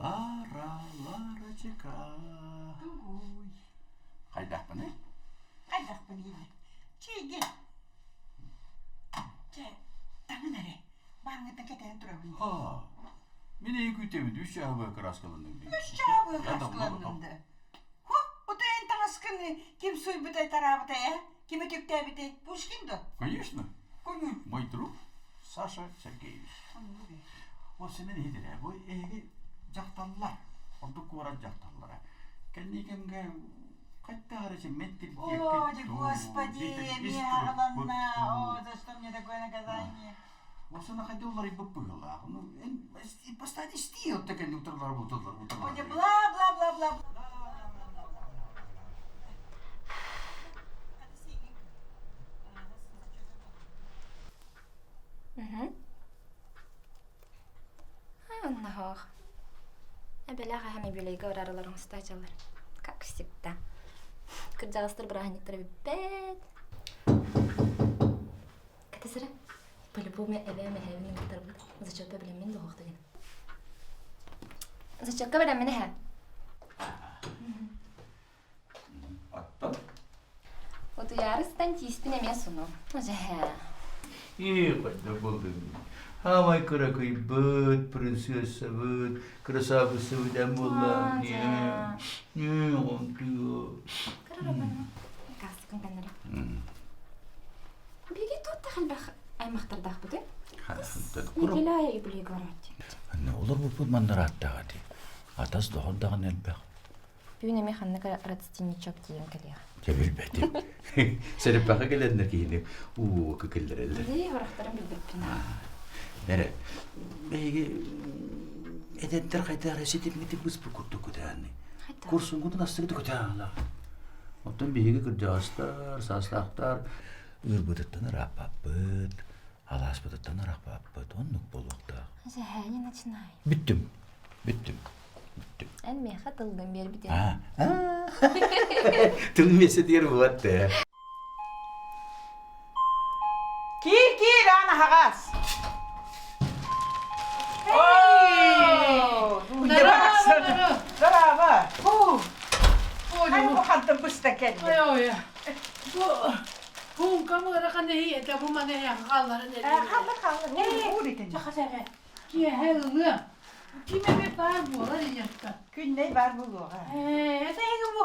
Лара, Ларочка. Тугуй? Хайдахпыный? Хайдахпыный? Чэйгэ. Чэ, таҥын эрэ. Бааҥҥыттан кэтээн турабын. Ха, мин эйи күүтэбин, үс чаһы кырааскаланным дии. Үс чаһы кырааскаланным да. Хо, ото эн таҥаскын ким суйбутай тараабытай, э? Ким өтүктээбитэй? Пушкин да? Конечно. Көҥүл. Мой друг Саша Сергеевич. Ол сэмэн иһитирэ, бу эһиги дьахталлар, ордук куорат дьахталлара. Кэнники кэмҥэ хайдах эрэ О, господи, миэхэ О, за что мне такое наказание? Осына хайда уларыйбыт быһыылаах. Ну, постоянно истии отто кэнни утарылар утарылар утарылар. Бла-бла-бла-бла. Онноһоох. Эбэлээх эһэм юбилейга барарылар оҥостоочоллор. Как всегда. Кырдьаҕастар бырааһынньыктара бүппэт. Кэтесэрэ, по-любому эбээм эһээбин ыҥыртарбыт. Зачетка билэммин дуоһуохта диэн. Зачетка билэммин эһээ. Оттон? Утуйаары сытан тииспин эмиэ суну. Дьэ. Ии, хайда булдуҥ? Хаамай кыракыйбыт, принцессабыт, красавицабыт эн буолла. Не, онтуо. Кассыкын кэннэрэ. Биги туоттах элбэх аймахтардаахпыт э? Николай юбилейга барааччы. Олорбуппут маннарааттаах ати. Атас доҕор даҕаны элбэх. Бүгүн эмиэ ханнык родственничок тиийэн кэлиэх. Дьэ билбэтим. Сэриппэхэ кэлэннэр киһини уу киллэрэллэр. Дии, хорохторун билбиппин. Эрэ, биһиги эдэрдэр хайдах эрэ ситиммитин быспыт курдук көтөөннүй. Курсунгутун астыгыт көтөөн Оттон биһиги кырдьаҕастар, саастаахтар ыырбытыттан ырааппаппыт, алааспытыттан арахпаппыт, оннук буолуохтаах. Дьэ, не начинай. Бүттүм. Бүттүм. Бүттүм. Эн миэхэ тылгын биэрбитин. Тыл миэсэтигэр буолат ээ. Киир, киир, аан аһаҕас. Здорово! Ай, бу хантан быста кэллэ. Бу камера это бу маны хаалларын Хааллар, хааллар. Уур итин. Киэһэ ылыам. Ким эмэ баар буолар ийэттэн. Күннэй баар буолуоҕа. Ээ, это эһиги бу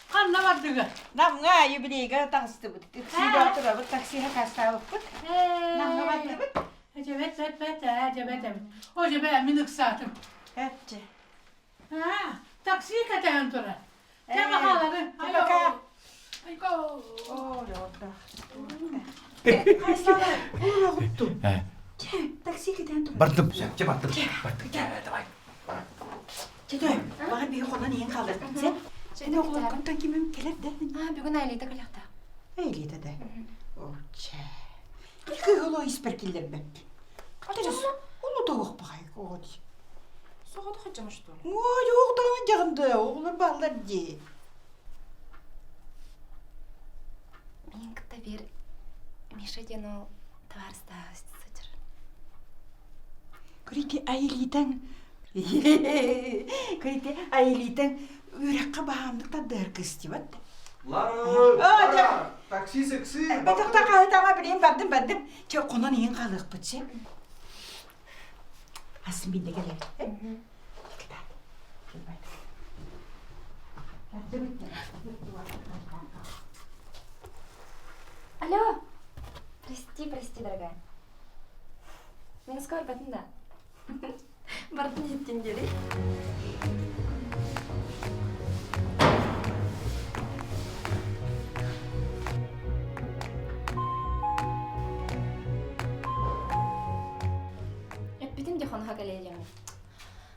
ханна бардыгыт? Намҥа юбилейга таҕыстыбыт. Таксига турабыт, таксига хастаабыппыт. Намҥа бардыбыт. Эжэбэт, бэт, бэт, ээ, эжэбэт эбит. О, эжэбэ, мин ыксаатым. Эччи. Аа, такси кэтэһэн турар. Чэ, бахалары. Пока. Айко. О, дьоҕурдаах. Хайсала, уруоҕуттум. Чэ, такси кэтээн турар. Бардым, чэ, бардым. Бардым, чэ, давай. Чэ, той, баҕар биһи хонон иһин хааларбыт сен. Сен оҕолоргуттан кимим кэлэр да? Аа, бүгүн Айлита кэлиэхтээх. Айлита да. О, чэ. Кыһыл испэр киллэрбэппин. Улу тоҕохпахай оҕо дии. Соҕотох сылдьаҥ что ли? Ой, оҕотоҕун дьаҕынды, оҕолор бааллар дии. Мин кытта биир Миша диэн ол табаарыстаах сылдьар. Көрүтэ Айлитаҥ Көрүтэ Айлитаҥ үөрэххэ баһаамнык тардыһар кыыс дибат. Лара, такси сексy. Бэтэх хаһытаҕа билин бардым бардым. Чэ, хонон иһин хаалыахпыт син. Асын бинде кэлэбит. Алло! Прости, прости, дорогая. Мен скоро бардым да. Бардым иһиттин диэри. Эппитим де хоноһо кэлиэ диэммин.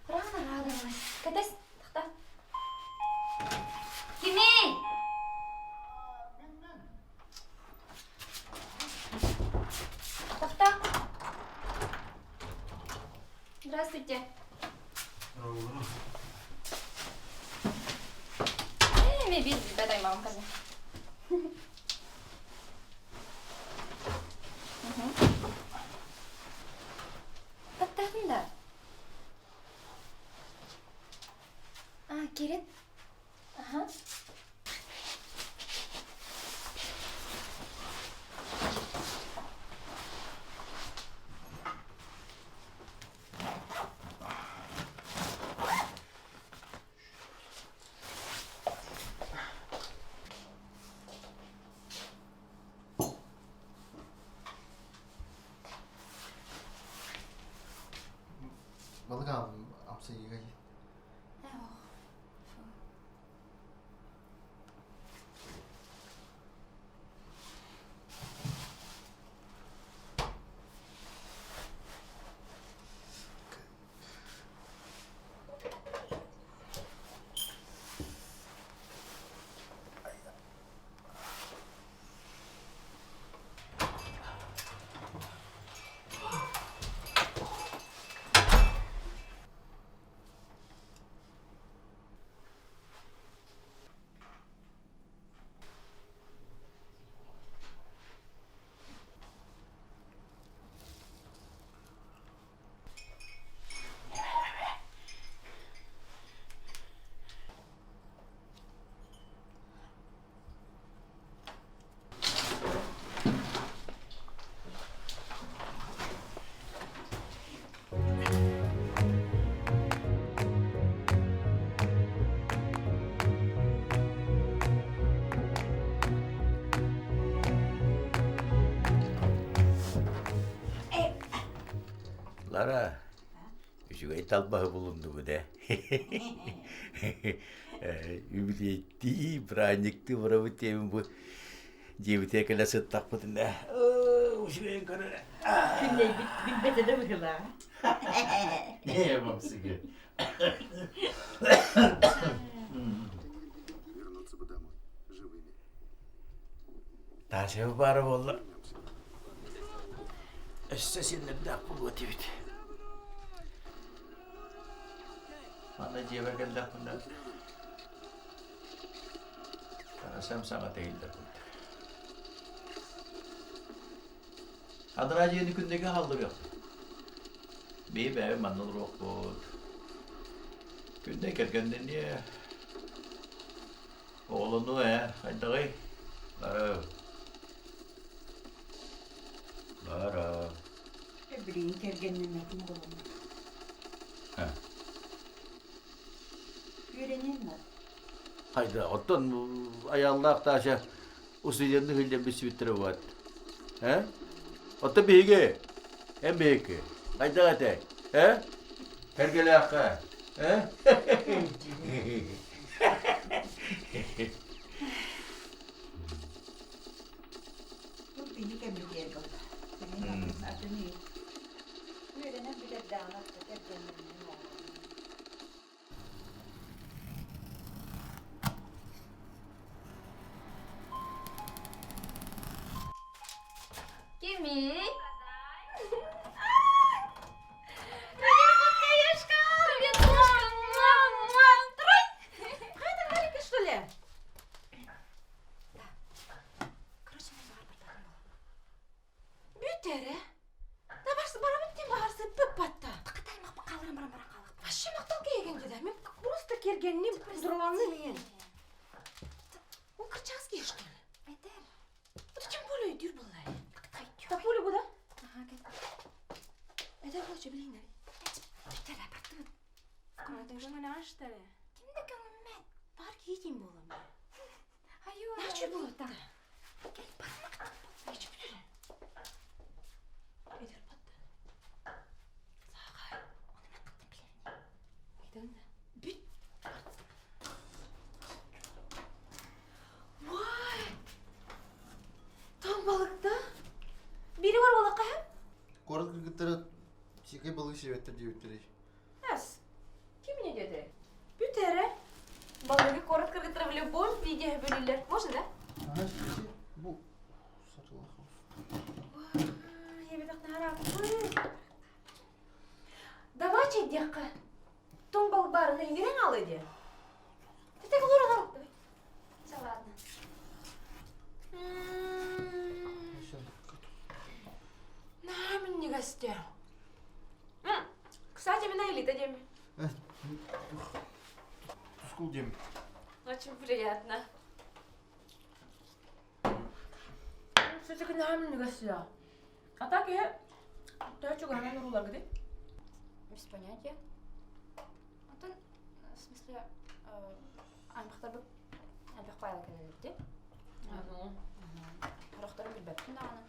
Рано радовалась. Кэтэс, тахта. Кимий? Тахта. Здравствуйте. Э, мен билбэт аймаҕым кэллэ. Таптаатым да. Лара, үчүгэй талбаһы булуннубут ээ. Үбүлүөйдии, бырааһынньыктыы барабыт диэбин бу дьиэбитигэр кэлэ сыттахпытына үчүгэйин көрөр. Күннэйбит билбэтэ да быһыылааҕа. Ээ, бапсыгы. Таасеба баара буолла. Өссө синнэрдээх буолуо этибит. Манна дьиэбэр кэллэхпинэ Тарасам саҥата иһиллэр курдук. Анараа дьиэни күннэгэ хаалларыахпыт. Бэйэ бэйэбит манна олоруохпут. Күннэй кэргэннэниэ. Оҕолонуо ээ, хайдаҕый? Барыҥ. Барыҥ. Билигин кэргэннэммэтим оҕолонно. Үөрэниэн да. Хайда, оттон айааллаах Таша устудьуоннуу сылдьан билсибиттэрэ буолуо. Э? Оттон биһиги, эн биһикки, хайдах этэй? Э? Кэргэлээххэ, э? Бу биһи кэмитиэр буолла. Билигин атын үөрэнэн бүтэрдэҕинэ кэргэннэнэн оҕолонно. Кимий? Привет, Каюшка! Привет, Лушка! Муа, муа! Трой! Хайда маленькая, что ли? Да. Короче, мен баҕар бардатым буолла. Бүт эрэ. Да барабыт диэн баҕарсыппыт батта. Тақатаймақ қалырым баран баран қалып. Вообще мақтал келген деді. Мен просто кергеннен дураланным мен. Ол кырчаски что ли? Эдер. Это тем более дюр была. Так более бу да? Ага, кел. Эдер болчу билейин. Бүт эрэ, бардыбыт. Ким да көҥүммэт. Бар киитин буолам. Айуу, Наче буолуота. Кел бармак. Наче бүтүрэ. Эдер батта. Саагай. Оны мен кыттым билерин. Кайдан да? Бүт. Вай! Там балыкта. Бири бар балыкка һәм? Куорат кыргыттара сикэй балыгы сиэбэттэр диэбиттэрий. Эс. Ким не диэтэй? Бүт эрэ. Балыгы куорат кыргыттара в любом виде бөлүүлэр. Можно, да? Ага, бу сатылах. Ой, я бедах наһараппын. Давай чэйдиэххэ. Тоҥ балык баарын иҥирэн аалы диэ. Ты так олорон ал. Давай. Все, ладно. На, минньигэстэр. Кстати, мин Элита диэм. Тускул диэм. Очень приятно. Все-таки наһаа минньигэс А так я төһө чугаһынан урууларгыт Без понятия. Атын, в смысле, аймахтарбыт элбэх файл кэлэллэр Сорохторун билбэппин даҕаны.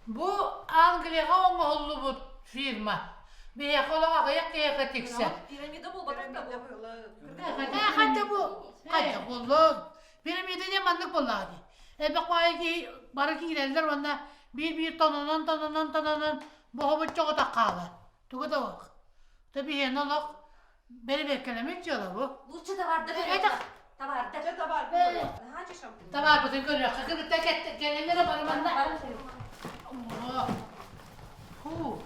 Бу Англияҕа оҥоһуллубут фирма. Биһиэхэ олох аҕыйах киһиэхэ тиксэр. Пирамида буолбатах да бу. Хайда бу? Хайда буоллун? Пирамида диэн маннык буоллаҕа дии. Элбэх баайы киһи бары киирэллэр уонна биир-биир тононон тононон тононон боһобуччу оҕото хаалар. Тугу да ох. Та биһиэнэ олох бэрэбиэркэлэммит дьыала бу. Лучше товарда Это Товарда. Чэ табаар. Наһаа чешем. Табаарбытын көрүөххэ кыргыттар кэлэн эрэ бары манна. Ху.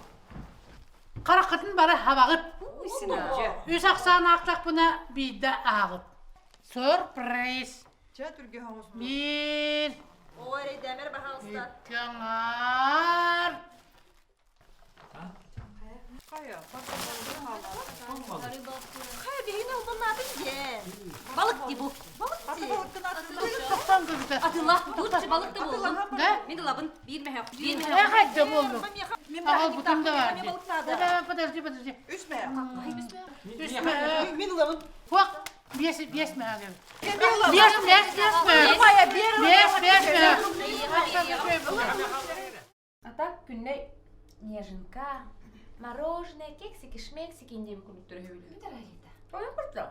Хараххытын бары хабаҕыт. Үс ахсаан аахтахпына биирдэ ааҕыт. Сюрприз. Чэ түргэ оҥос. Биир. О, эрэйдээмэр, пожалуйста. Икки аҥаар. Хайа биһигини албыннаатын диэн. Балык дии бу. Балык дии. Тохтон көрбүтэ. Атыла. Лучше балык да буоллун. Да? Мин ылабын. Биир мөһөх. Биир Э, мөһөх. хайда буоллу? Мен Аҕалбытым да бар дии. балык наада. Да, подожди, подожди. Үс мэ. Үс мөһөх. Мин ылабын. Хуак, биэс, биэс мөһөх. Мен ылабын. Биэс, биэс, биэс мөһөх. Майа, биэр Биэс, биэс мөһөх. А так күннэй Неженка, мороженое, кексики, шмексики диэн курдук үһүбүт. Дорогита. Ой, курдук.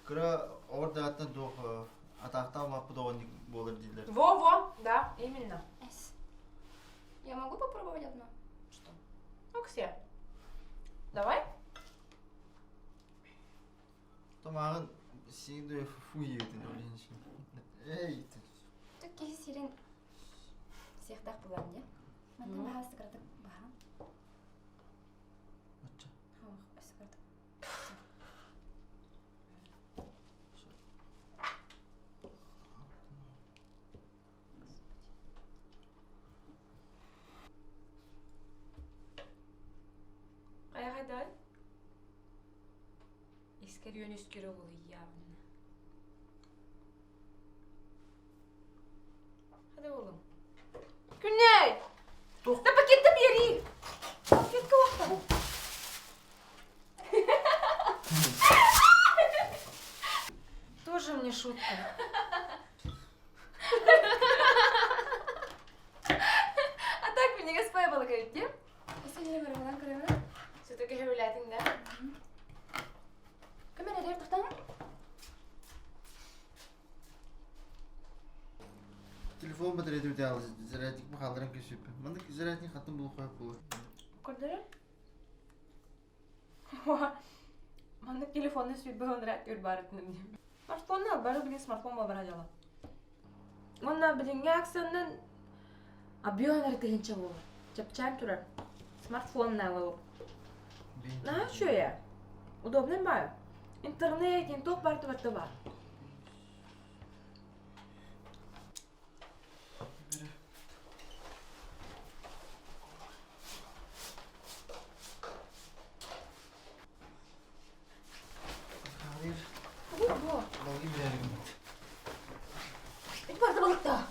Кыра ордааттан туох атаахтаах улааппыт оҕонньук буолар дииллэр. Во-во, да, именно. Эс. Я могу попробовать одно? Что? Оксия. Давай. Тамағын сиңді фу ебетін Эй, Түк киһи сирин сиэхтээх булан дьэ. Мантан баһа сыкратык баһа. Оччо. Сыкратык. Хайа-хайдай? Искер үөн үскүрэ улуйаабын. Hadi oğlum. Күннэй! Да пакетта биэрии! Пакетка уохта. Тоже мне шутка. А так минньигэс пай балык эбит дии. Все-таки сөбүлээтиҥ да? Ким эрэ тохтоон? Телефон батареята бүтэ зарядник бахалларын көсүп. Маннык зарядник хатын булуха буолар. Көрдөрөр? Маннык телефонны сүүрбэ онра үрбаарытыным диэн. Смартфонна бары билин смартфон буолбара дьоло. Уонна билиҥҥи акциянан объем тыһыынча буолар. Чэпчээн турар. Смартфонна ол. Наһаа үчүгэй. Удобный баар. Интернет, туох баар барыта баар. Hayır. Бу бу. Балгы билэрим. Ити барда балыкта.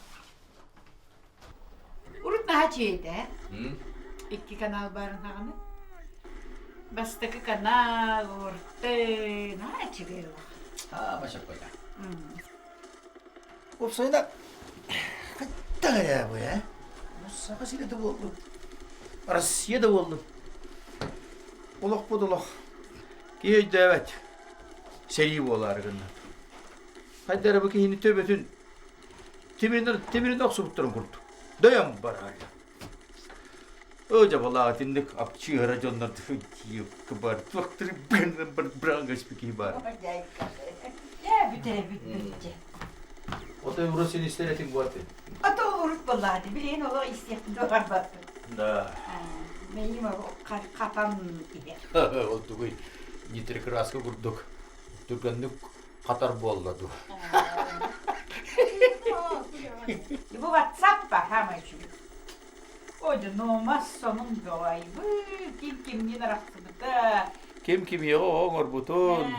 Урут наһаа чиэйтэ. Икки канал баарын хаҕаны. Бастакы канал орты наһаа үчүгэй олох. Аа, башаппайда. Уопсайынан хайдах эрэ бу ээ? Саха сирэ да буоллун, Россия да буоллун. Олохпут олох. Киһи өйдөөбөт. Сэрии буолаары гынна. Хайда эрэ бу киһини төбөтүн тимирин, тимирин охсубуттарын курдук. Дөйөн барар. Өө дьабалаах итинник апчыыра дьоннор бар туохтары бырангас киһи бар. Дьэ бүтэрэ бүт Отой урут син истэр этиҥ буолты. Ото урут буоллаҕа билигин олох истиэхпин баҕарбаппын. Да. Мэйим хатан иһэр. Ол тугуй нитрокраска курдук түргэнник хатар буолла дуу. Бу WhatsApp ба хаамай үчүгэй. Ой, номас сонун бөҕөйбү, ким кимниин арахсыбыта. Ким кимиэҕэ оҥорбутун.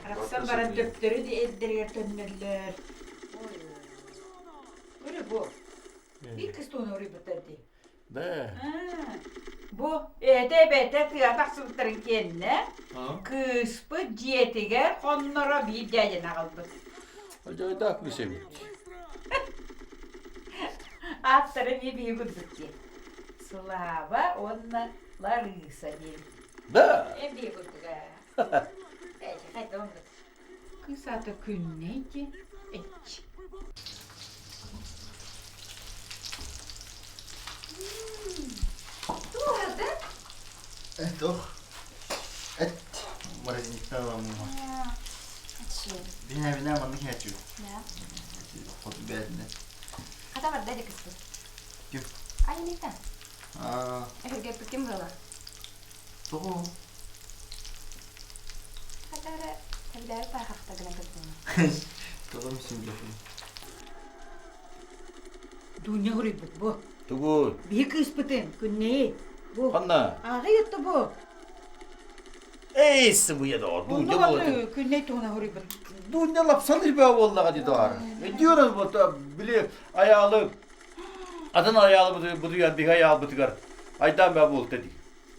Арахсан баран төптөрү да эрдэригэр төннөллөр. Көрө бу. Биир кыз тугун уруйбуттар дии. Да. Бу эбэтэ тыа тахсыбыттарын кэннэ кыыспыт дьиэтигэр хонноро биир дьээдьэни аҕалбыт. Дьайдаах кыыс эбит. Ааттара эмиэ биһи курдук дии. Слава уонна Ларыса диэбит. Да. Эмиэ курдук ээ. Эчи хайда оннук. Кыыс аата Күннэй диэн эчи. Туох Туох? Эт морозильниктан ылам. Бина бина маннык иһээччи. Да. Хоту бээтинэ. Хата барда дии кыспыт. Ким? Айнита. Аа, Эһэргэппиккин буола. тоҕо? Хата эрэ эбилээри паахахта гына көрдүм. Тоҕо мисин Дуня уруйбут бу. Тугу? Биһи кыыспытын Күннэйи. Бу. Ханна? Ааҕый отто бу. Эй, сымыйа доҕор, Дуня буолатын. Күннэй туһунан уруйбут. Дуня лапсалыр баа буоллаҕа дии доҕор. Диорас бу били айаалы атын айаалы бутуйар биһи айаалбытыгар айдаан баа буолта дии.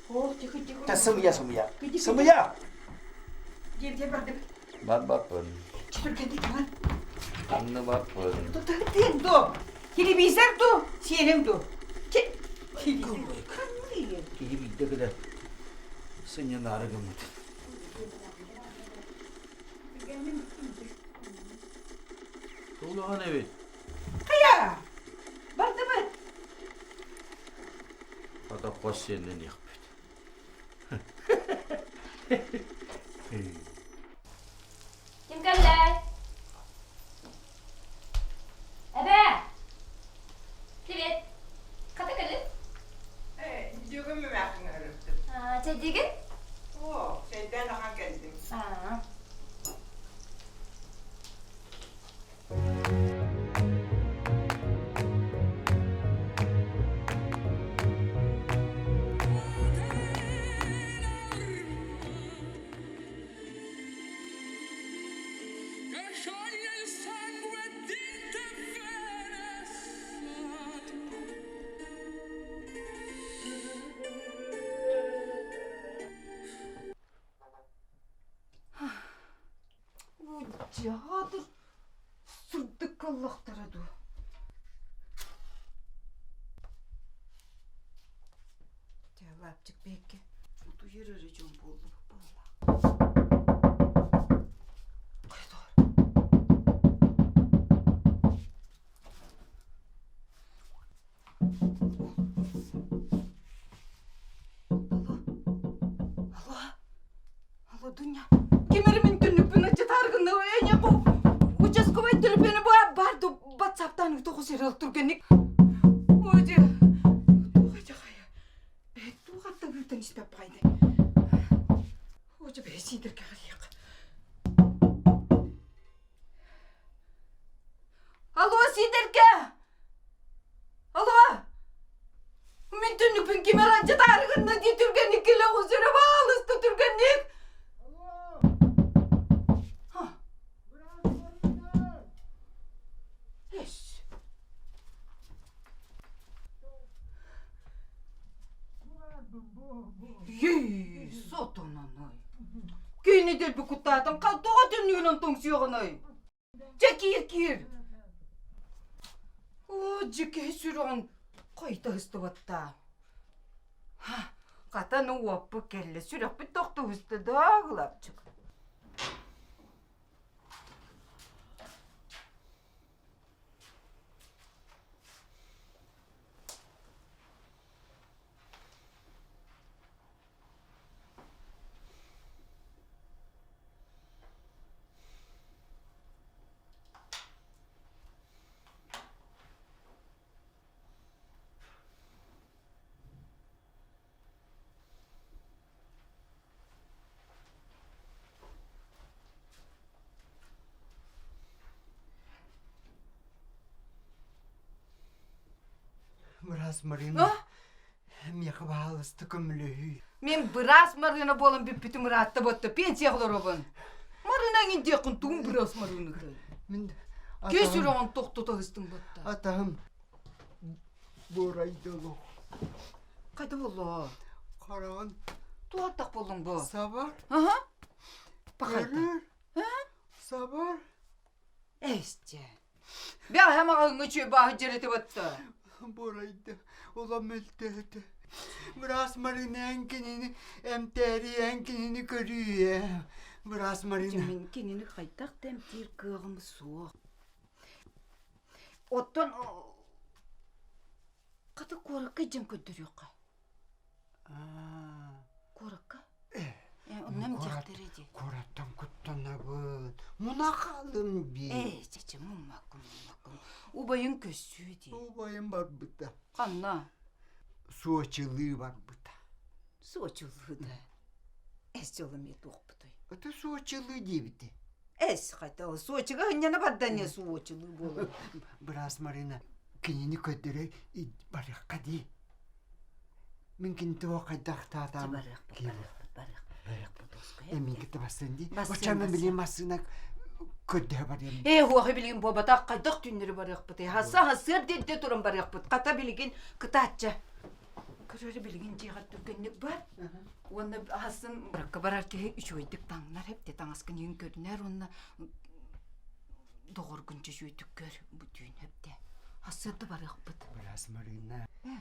Ох, тихо, тихо. Та сымыйа сымыйа. Сымыйа! Дем, дем бардым. Бар баппын. Чүтүргэнdik lan. Анныбаппын. Тутуһутуйан дуо? Телевизор дуу, сиэниҥ дуу? Киһи биирдэ кэлэр сынньанаары гыммыт. Тулахан эбит. Хайа! Бардыбыт. Хата хос сиэннэниэхпит. Ким кэллэй? Эбээ! Привет! Хата кэлин. Э, дьөгүм эмээхсин ырыттым. Чэйдиигин? О, чэйдээн ахан кэллим. Аа. Дьаатыр сырдыкка ыллахтара дуу. Лапчик бэкке утуйар эрэ дьон буоллубут буолла. Алло, алло, алло, Дуня. Ким эрэ мин түннүкпүн аччатааргынна эйиэхэ участковай төлөпүөнэ баар ду ватсаптан тоҕус эрэл түргэнник Ой, туох хайа туох аттан ыытан испэппайды Ой, бэйэ сиидэргэ кэлиэх. Алло, Сиидэркэ! Алло! Мин түннүкпүн ким эрэ аччатаарыгынна дии түргэнник кэлэ оҕус эрэ баалыста түргэнник! Эс. Ей, сотонаной. Кини дэлби куттаатым, тоҕо түннүгүнэн тоҥсуйаҕыный? Дьэ киир киир. Оо, дьиккиһи сүрэҕин хойто ыстыбаттаа. Хатан уоппут кэллэ, сүрэхпит тохтуһуста да, Главчик. Быраас Марина, миэхэ баһаалыста көмөлөһүй. Мин быраас Марина буолан бүппүтүм ыраатта ботто пенсия олоробун. Марина эҥин диэххин тугун быраас Маринаты? Мин Кес үрэҕин тохтото ыһыстым ботта. Атаһым буорайдылы. Хайда боллоо? Хараҕын Туохтах боллуҥ бу? Сабар. Аха. Пахайда. Сабар. Эсте. Бэҕэһээ маҕаһыыҥҥа үчүгэй бааһы дьэрэтэ батта. Бурайды, улам мөлтөөтө. Быраас Марина эн кинини эмтээри эн кинини көрүү Быраас Марина. Мин кинини хайдах да эмтиир кыаҕым суох. Оттон хата куоракка дьэн көрдөрүөххэ. Куоракка? Онно эмтиэхтэрэ дии. Куораттан куттанабын. Муна хаалым дии. Ээ, чэ-чэ, муммаккын, муммаккын. Убайыҥ көссүү дии. Убайым барбыта. Ханна? Сочилыы барбыта. Сочилыы да. Эс дьолу эмиэ туохпутуй? Это Сочилыы диэбити. Эс хайта Сочига хынньана барда не Сочилыы буолар. Быраас Марина кинини көрдөрө барыахха дии. Мин кинтио хайдахтаатаам Барыахпыт, барыахпыт, барыахпыт, барыахпыт оскуйа. Эмиги табасын дии. Оччоно билин массыына көрдөһө барыам. Ээ, хуохи билигин буолбатах хайдах түүннэри барыахпытый? Хаса хасыар диэнтэ туран барыахпыт. Хата билигин кытаачча. Көрөрү билигин дьиэҕэр түргэнник бар. Уонна хасын баракка барар киһи үчүгэйдик таҥнар эпте таҥаскын иһин көрүнэр уонна. Доҕоргун чөчүөтүк көр, бу түүн хөптө. Ассыарда барыахпыт. Быраас Марина. Э?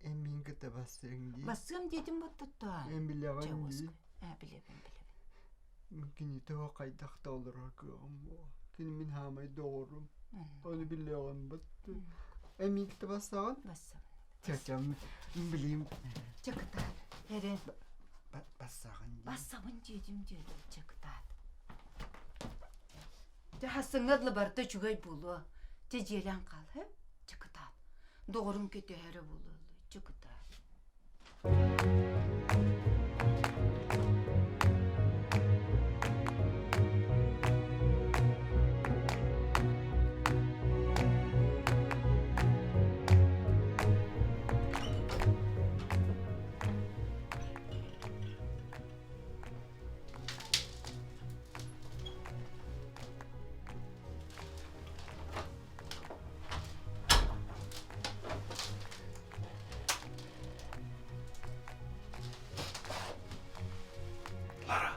Эн мин кытта бассыаҥ дии. Бассыам диэтим боттоттоон. Эн билэҕин дии. Ээ, билэбин, билэбин. Кини тоҕо хайдах да олорор кыаҕым буо. Кини мин хаамай доҕорум. Ону билиэҕим бытты. Эн мин кытта бассаҕын? Бассабын. Чачам, билим. Чэ кытаат. Эрэн. Бассаҕын дии. Бассабын диэтим диэтим. Чэ кытаат. Дьэ хассыҥҥа дылы барыта үчүгэй буолуо. Чэ дьиэлээн хаал, һэ? Чэ кытаат. Доҕорум көтөһөрө буолуо. Чэ кытаат. Лара,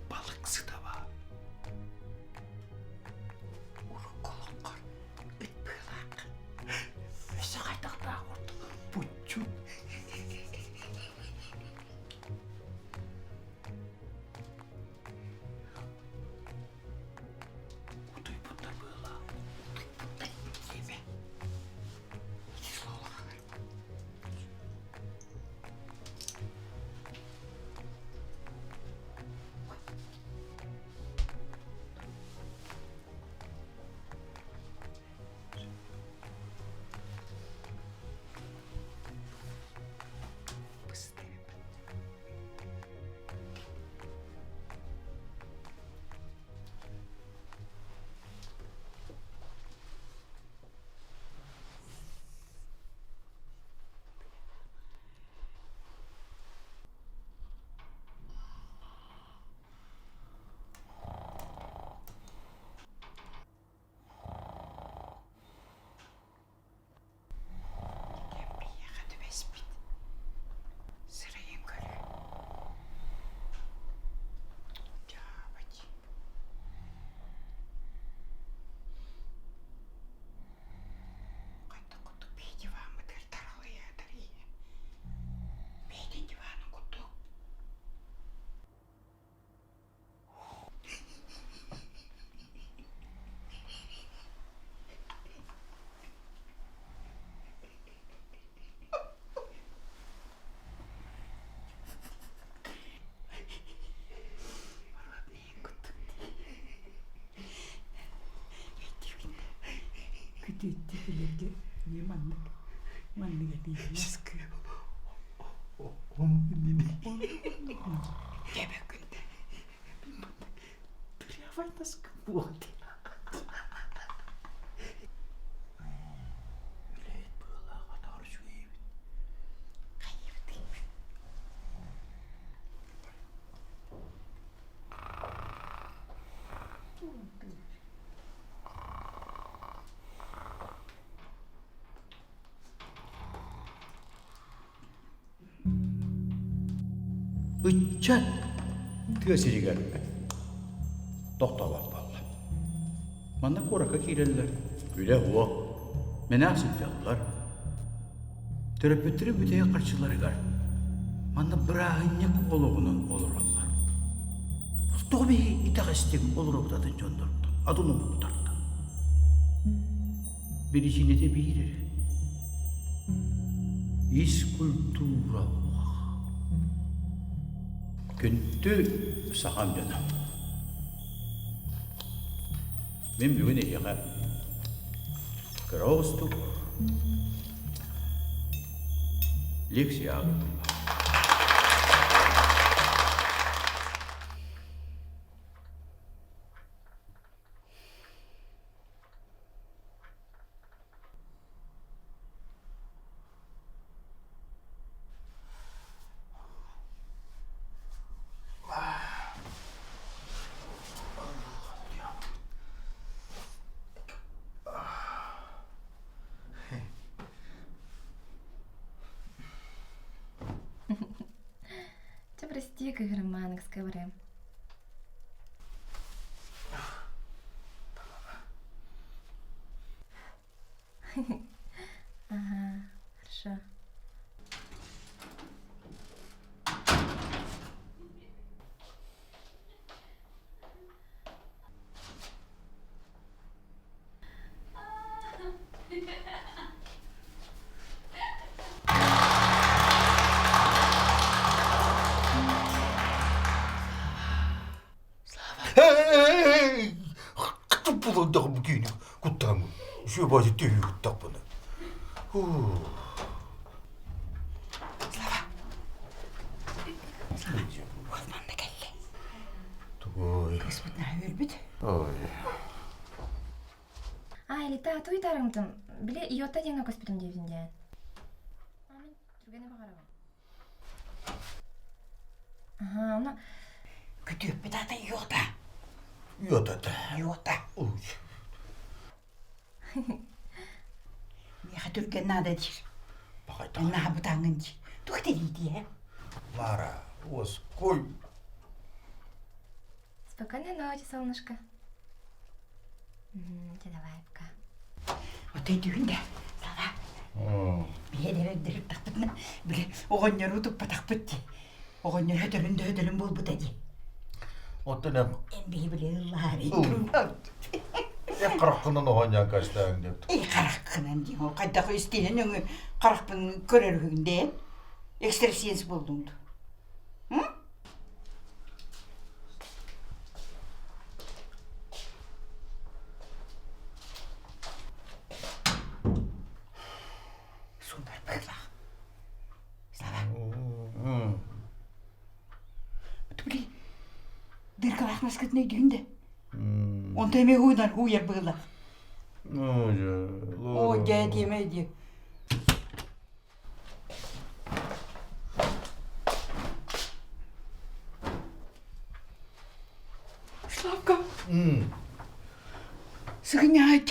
балык сыта баар. Урукку олоххор ыт быылаах. Өссө хайдахтаах курдук буччун. Утуйбуттар быылаах. Утуйбуттар диэмэ. Ити суолаҕар. Кэмпийэхэ түбэспит сырайын көрө дьаабач хайдах курдук бии диваммытыгар таралыйаатар ийэ бэйэтин диванын курдук Күтүөттүү билэргэ эмиэ маннык маннык этии. Үлэһит быалаах атаҕар үчүгэйбит. Ыччат тыа сиригэр тохтообот буолла. Манна куоракка киирэллэр, үлэ уох, мэнээх сылдьаллар. Төрөппүттэрин бүтэһик харчыларыгар манна бырааһынньык олоҕунан олороллор. Тоҕо биһи итэҕэстик олоробут атын дьоннортон, атын омуктартан? Биричиинэтэ биир эрэ. Ис культура Күндү сахам дьоно! Мин бүгүн эһиэхэ кыра оҕустук лекция ааҕыам. Чэ, прости, кыһырымаан, ыкска барыам. Ага, хорошо. Куттаамын. Үшө башы түйі куттақпын. Слава. Слава. Уолманна кэллэ. Тугуй. Кыыспыт наһаа үөрбүт. Ой. А, Элита, туй тарыҥтым. Били Йота диэҥҥэ көспүтүм диэбитин диэн. А, мин түргэни баҕарабын. Аха, ону Күтүөппүт аата Йота. Йотата. Йота. Ой. Миэхэ түргэн наада диир. Баҕайта. Наабытааҥҥын дии. Туох тэрийдии ээ? Лара, уоскуй. Спокойной ночи, солнышко. Чэ, давай, пока. Отой түүн да, Слава. Биһиэдэрэрдэрик тахпытына, били оҕонньору туппатахпыт дии. Оҕонньор өтөрүн да өтөрүн буолбута дии. Оттон эн Эн биһи били ыллаһар Эн хараххынан оҕонньоон кастаан деп. Эй хараххынан дии, ол хайдах истиэнэн өҥү харахпын көрөрүгүн дээ. Экстрасенс буолдуҥ дуу? Сунар быһыылаах. Слава. Били дыркалаах наскытын өйдүүн да. Онто эмиэ уйнар уйар быһыылаах. Оо дьэ диэмэ диэ. Славка. Сыгынньаайт.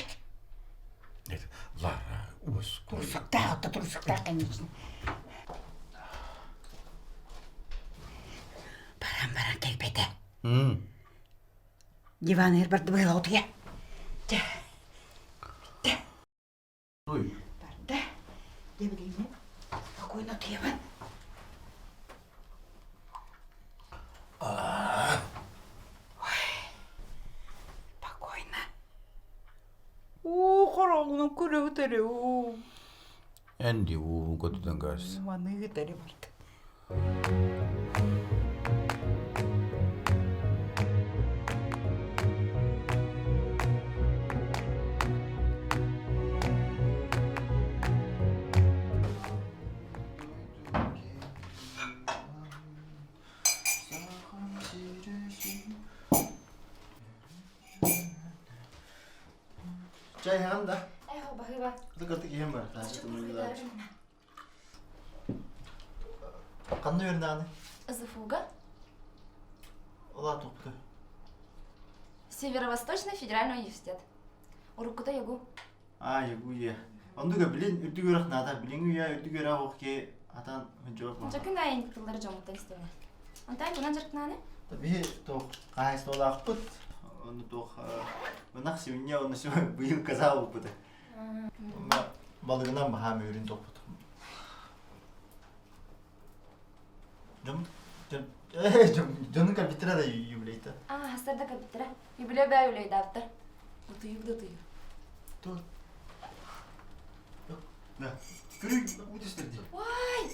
Лара, уоскуй. Турсуктаах, отто турсуктаах конечно. Баран-баран кэлбэтэ. Диван барды быһыла утуйа. Дьэ. Бүттэ. Барда. Дьэ билигин спокойно утуйабын. Ой, спокойно. Уу, хороҕунан көрөбүт эрэ уу. Энди уубун көтүтэн кээс. Маныгыт эрэ барда. Чай иһэҕин да? Ээ, баһыыба. Кыртык иһэн бар. Ханна үөрэнэҕиний? ЗФУга. Улаат тохпута. Северо-Восточный федеральный университет. Уруккута ЯГУ. А, ЯГУ е. Оннуга билин үрдүк үөрэх наада. Билиҥҥи үйэ үрдүк үөрэх ох ки атан хынчыбап Дьэ күн аайын тыллары дьоммуттан истэбин. Онтон кунан дьарыктанааны? Биһи туох хаһаайыстыбалаахпыт. Онну туох ынах сибинньэ онну быйыл каза буолбута. Балыгынан баһаам үөрүн топпут. Дьон дьонун кэлбиттэрэ да юбилейта. Аа, хастарда кэлбиттэрэ. Юбилей бээ юбилейдаабыттар. Утуйук да утуйук. Тур. Да. Көрүй, утистер дии. Ой,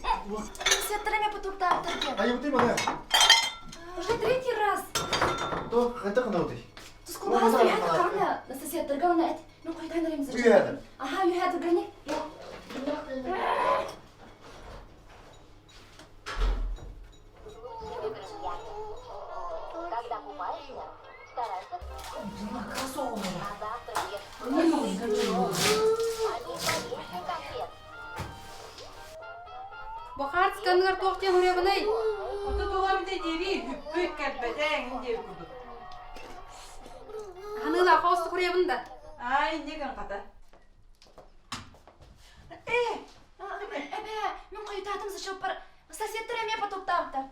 сеттер эме потуктаабыттар диэн. Ай, утуй мана. Уже третий раз. То, хайда гына утуй. Тускулбаас үйэхэ карна сосеттарга уна эт. Ну қайдан ареміз. Үйэхэ. Аха, үйэхэ тургани. Бахарц канныгар туох диэн уруйабыный? Ото тула бүтэ диэри бүппүт кэлбэтэ эҥин диэбит курдук. Аныылаах оҕустук уруйабын да. Аай, инньэ гын хата. Э, эбээ, мин хойутаатым зачёппар соседтар эмиэ потуктаабыттар.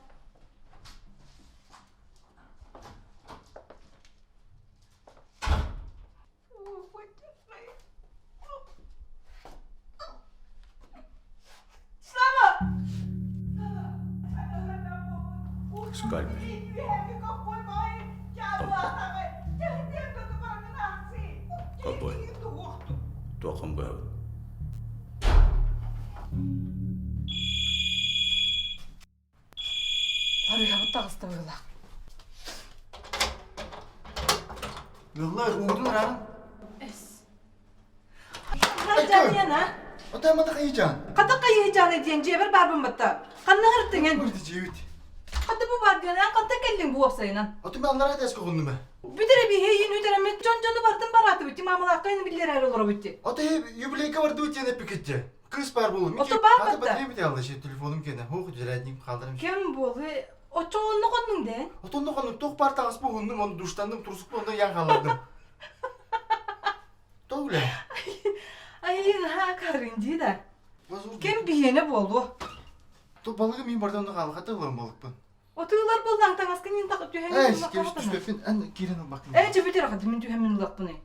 Скальпель. Томпо. Ковбой. Туоххун быһабыт? Арыйабыт таҕыста быһыылаах. Ыаллар уутун араан. Эс. Жан а? Ата мата хайыжан. Хата хайыжан диэн дьиэбэр баарбын батта. Ханна ыртыҥын? Үрді дьиэбит. Хата бу бар диэн ханта кэллиҥ бу уопсайынан? Аты мен аллара тэске хоннум э. Бүтэрэ биһиэйин үтэрэммит дьон дьону бартын бараатыбыт мамалаахха ини биллэрээр олоробут ти. Ата юбилейка бардыбыт диэн эппикитте. Кыыс баар буолуо. Ото баар Хата батта. батарея бит алла şey телефонум кene. Хух зарядник қалдырым. Кем буолу? Оччо онно хоннуҥ дэн? Отонно хоннум туох баар таҥас буһуннум, оны душтанным, турсукпу онно ян қалдырдым. Тоғле. Ай, наһаа карын дии да. Кем биһиэнэ буолуо? То балыгы мин бардан да қалғата ылам балыкпын. Отуулар буоллаң таҥаска мин тахып түһэн Эй, кебис түспеппин, эн киирэн ылбаккын. Ээ, чөбүтэр хады мин түһэн мин ыллахпыный.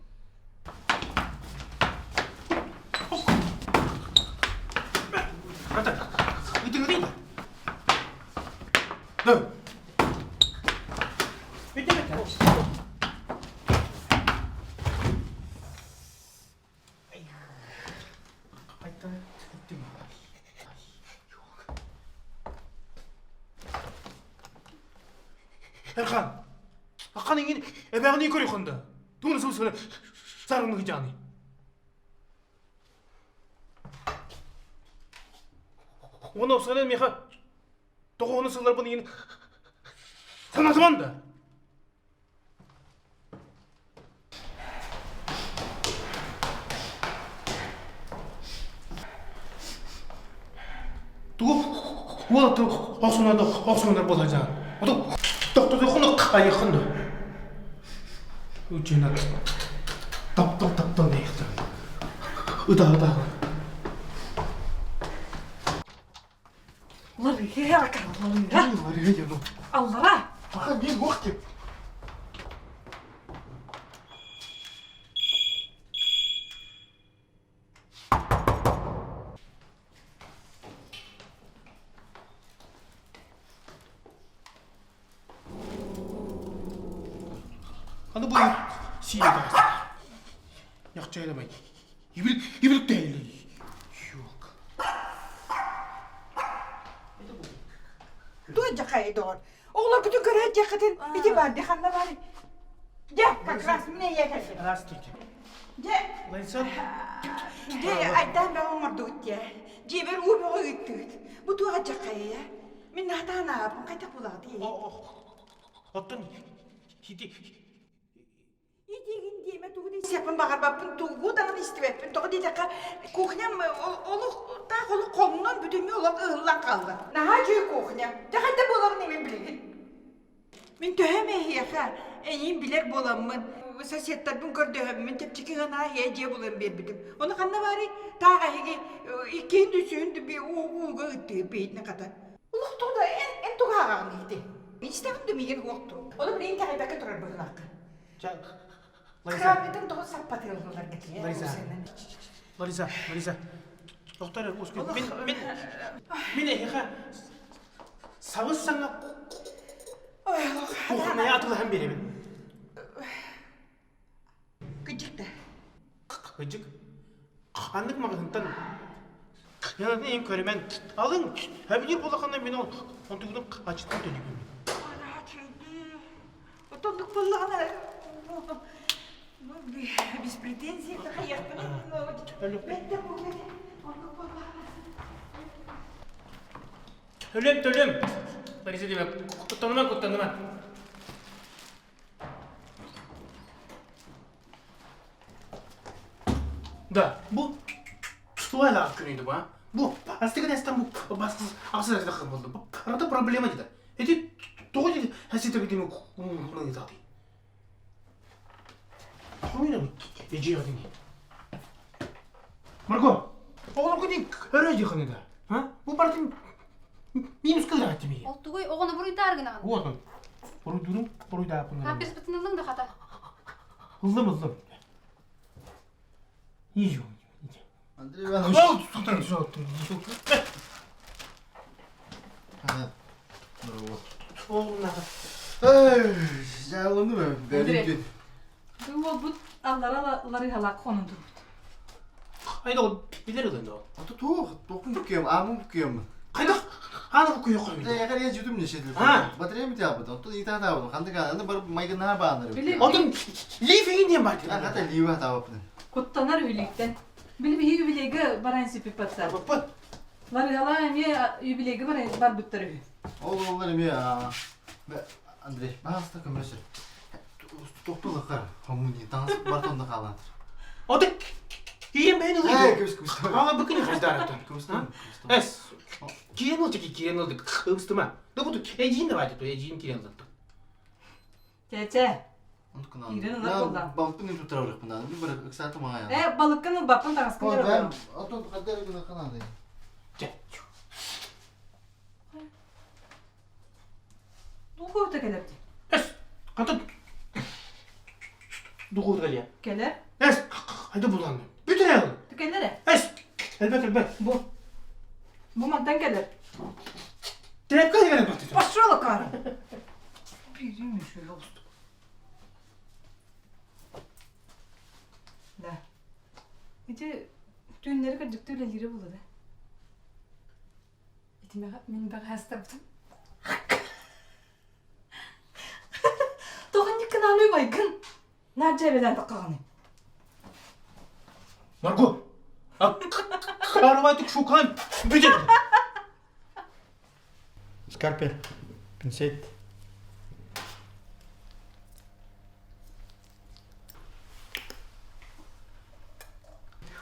Эрхан, Акхан иҥин эбэҕинии көрүөххүн да, тугун сыл сарымныгы дьааны. Уонна уопсайынан миэхэ тоҕо сылларбын иҥин санатыман да. Тугу уолаттар охсунар охсунар буолар Оту тохтотуоххун айыаххын да. Учена таптал таптал диэхтэр. Ытаа ытаа. Ларыга ларыга. Ларыга Аллара. Аха мен уох деп. Аны бу сиир таҕыста. Яхчайламай. Ибилик ибилик тэйли. Юк. Туй дьахай доҕор. Оҕолоргутун көрөөт диэххитин ити баар дии ханна баарый? Дьэ, как раз мин эйиэхэ кэллим. Здравствуйте. Дьэ, Лариса. Дьэ, айдаан бөҕө оҥордугут дии. Дьиэбэр уу бөҕө ыыттыгыт. Бу туох дьахайа? Мин наһатаан аабын хайдах булаҕытый? Оттон ити Итигин диэмэ тугу да истиэхпин баҕарбаппын, тугу даҕаны истибэппин. Тоҕо диэтэххэ, кухням олох таах олох хоҥнон бүтүннүү олох ыһыллан хаалла. Наһаа үчүгэй кухня. Дьэ хайда буолабын мин билигин. Мин төһө эмэ эһиэхэ эйиин билэр буоламмын, соседтарбын көрдөһөммүн чэпчэки гына иһэ дьиэ булан биэрбитим. Ону ханна баарый? Таах эһиги иккиһин да үсүһүн да ууга ыттыыр биһитини хата. Олох тугу да эн эн тугу ааҕаҕын ити? Истэҕин да миигин уохту. Ону билигин итэҕэйбэккэ турар быһыылааххын. Лариса. Кырааммытын тоҕо саппатыылларга тиийэ. Лариса. Лариса, Лариса. Доктор, мин мин мин эһиэхэ сабыс саҥа кухняя атылаһан биэрэбин. Кыдьык да. Кыдьык. Ханнык маҕаһыынтан Эн көрүмэн алыҥ, эбиир булахана мин ол онтугунан ачыттан төлүүбүн. Отоннук буоллаҕына ну без претензий хайыахпын бэттэ оннук буоллаҕына Төлөм, төлөм. Лариса диэбэ, куттаныман, куттаныман. Да, бу туайлаах күнүйді бу, а? Бу, астыгын эстен бу бассыз ахсыз әсті болды. Бу арада проблема дейді. Эти тоғы дейді, әсеті бітеме құны дейді. Құны ежи адыни. Марго, оғлар күні өрі жиқын еді. А? Бу бардын минус кылдыра тимей. Ол тугуй оҕону буруйдаар гынаҕын. Вот он. Буруйдурум, буруйдаапын. Памперспытын ыллыҥ да хата. Ыллым, ыллым. Ничего, ничего. Андрей Иванович. Оҕуннаҕа. Дьаалыны бэрин Бу уолбут аллара ларыһалаах хонон турбут. Хайда билер ылын ол. Ата туох, туохпун буккуйам, аамын буккуйам. Хайда ааны буккуйа хоймун. Да ягар я жудум не шедил. Батарея ми тяпыт. Онтон ита таабын. Ханды аны бар майгынаа баанар. Онтон лифигин диэн бар. Хата лива таабыппын. Куттанар үликтен. Били биһи юбилейга баран сиппит пацан. Баппыт. Ларыһалаа эмиэ юбилейга баран барбыттар үһү. Ол олар эмиэ Андрей, баһаста көмөсөр. Тохтолохар хомуни таңас бартонда хаалаатыр. Оты киен бэйн ылый. Ээ, көмүс көмүс. Ама быкыны хайдараттан. Көмүстэн. Эс. Киен ылды киен ылды. Ыбыстыма. Да бу эжин давайте то эжин киен ылды. Чэ-чэ. Кирен ылар буолла. Балыкпын үтү турар бир бір ыксааты мага. Э, балыккын ылбаппын таҥаскын Ой, Отон хаддар гына канады. Чэ. Духовта кэлэр дии. Эс. Кантан духовта кэлиэ. Кэлэр. Эс. Хайда булан. Бүтэр. Кэлэр ээ. Эс. Элбэт элбэт. Бу. Бу мантан кэлэр. Трепка кэлэр бат. Пошел акара. Бирим еще лостук. Да. Ити түүннэри кырдьыкты үлэлиирэ буолла да. Итимэҕэ мин бэҕэһээстэрбитим. Тоҕо никкынааны байгын? Наар дьээбэлээн таххаҕыный? Марго! Караватик шукан! Бүтэр! Скальпель, пинцет.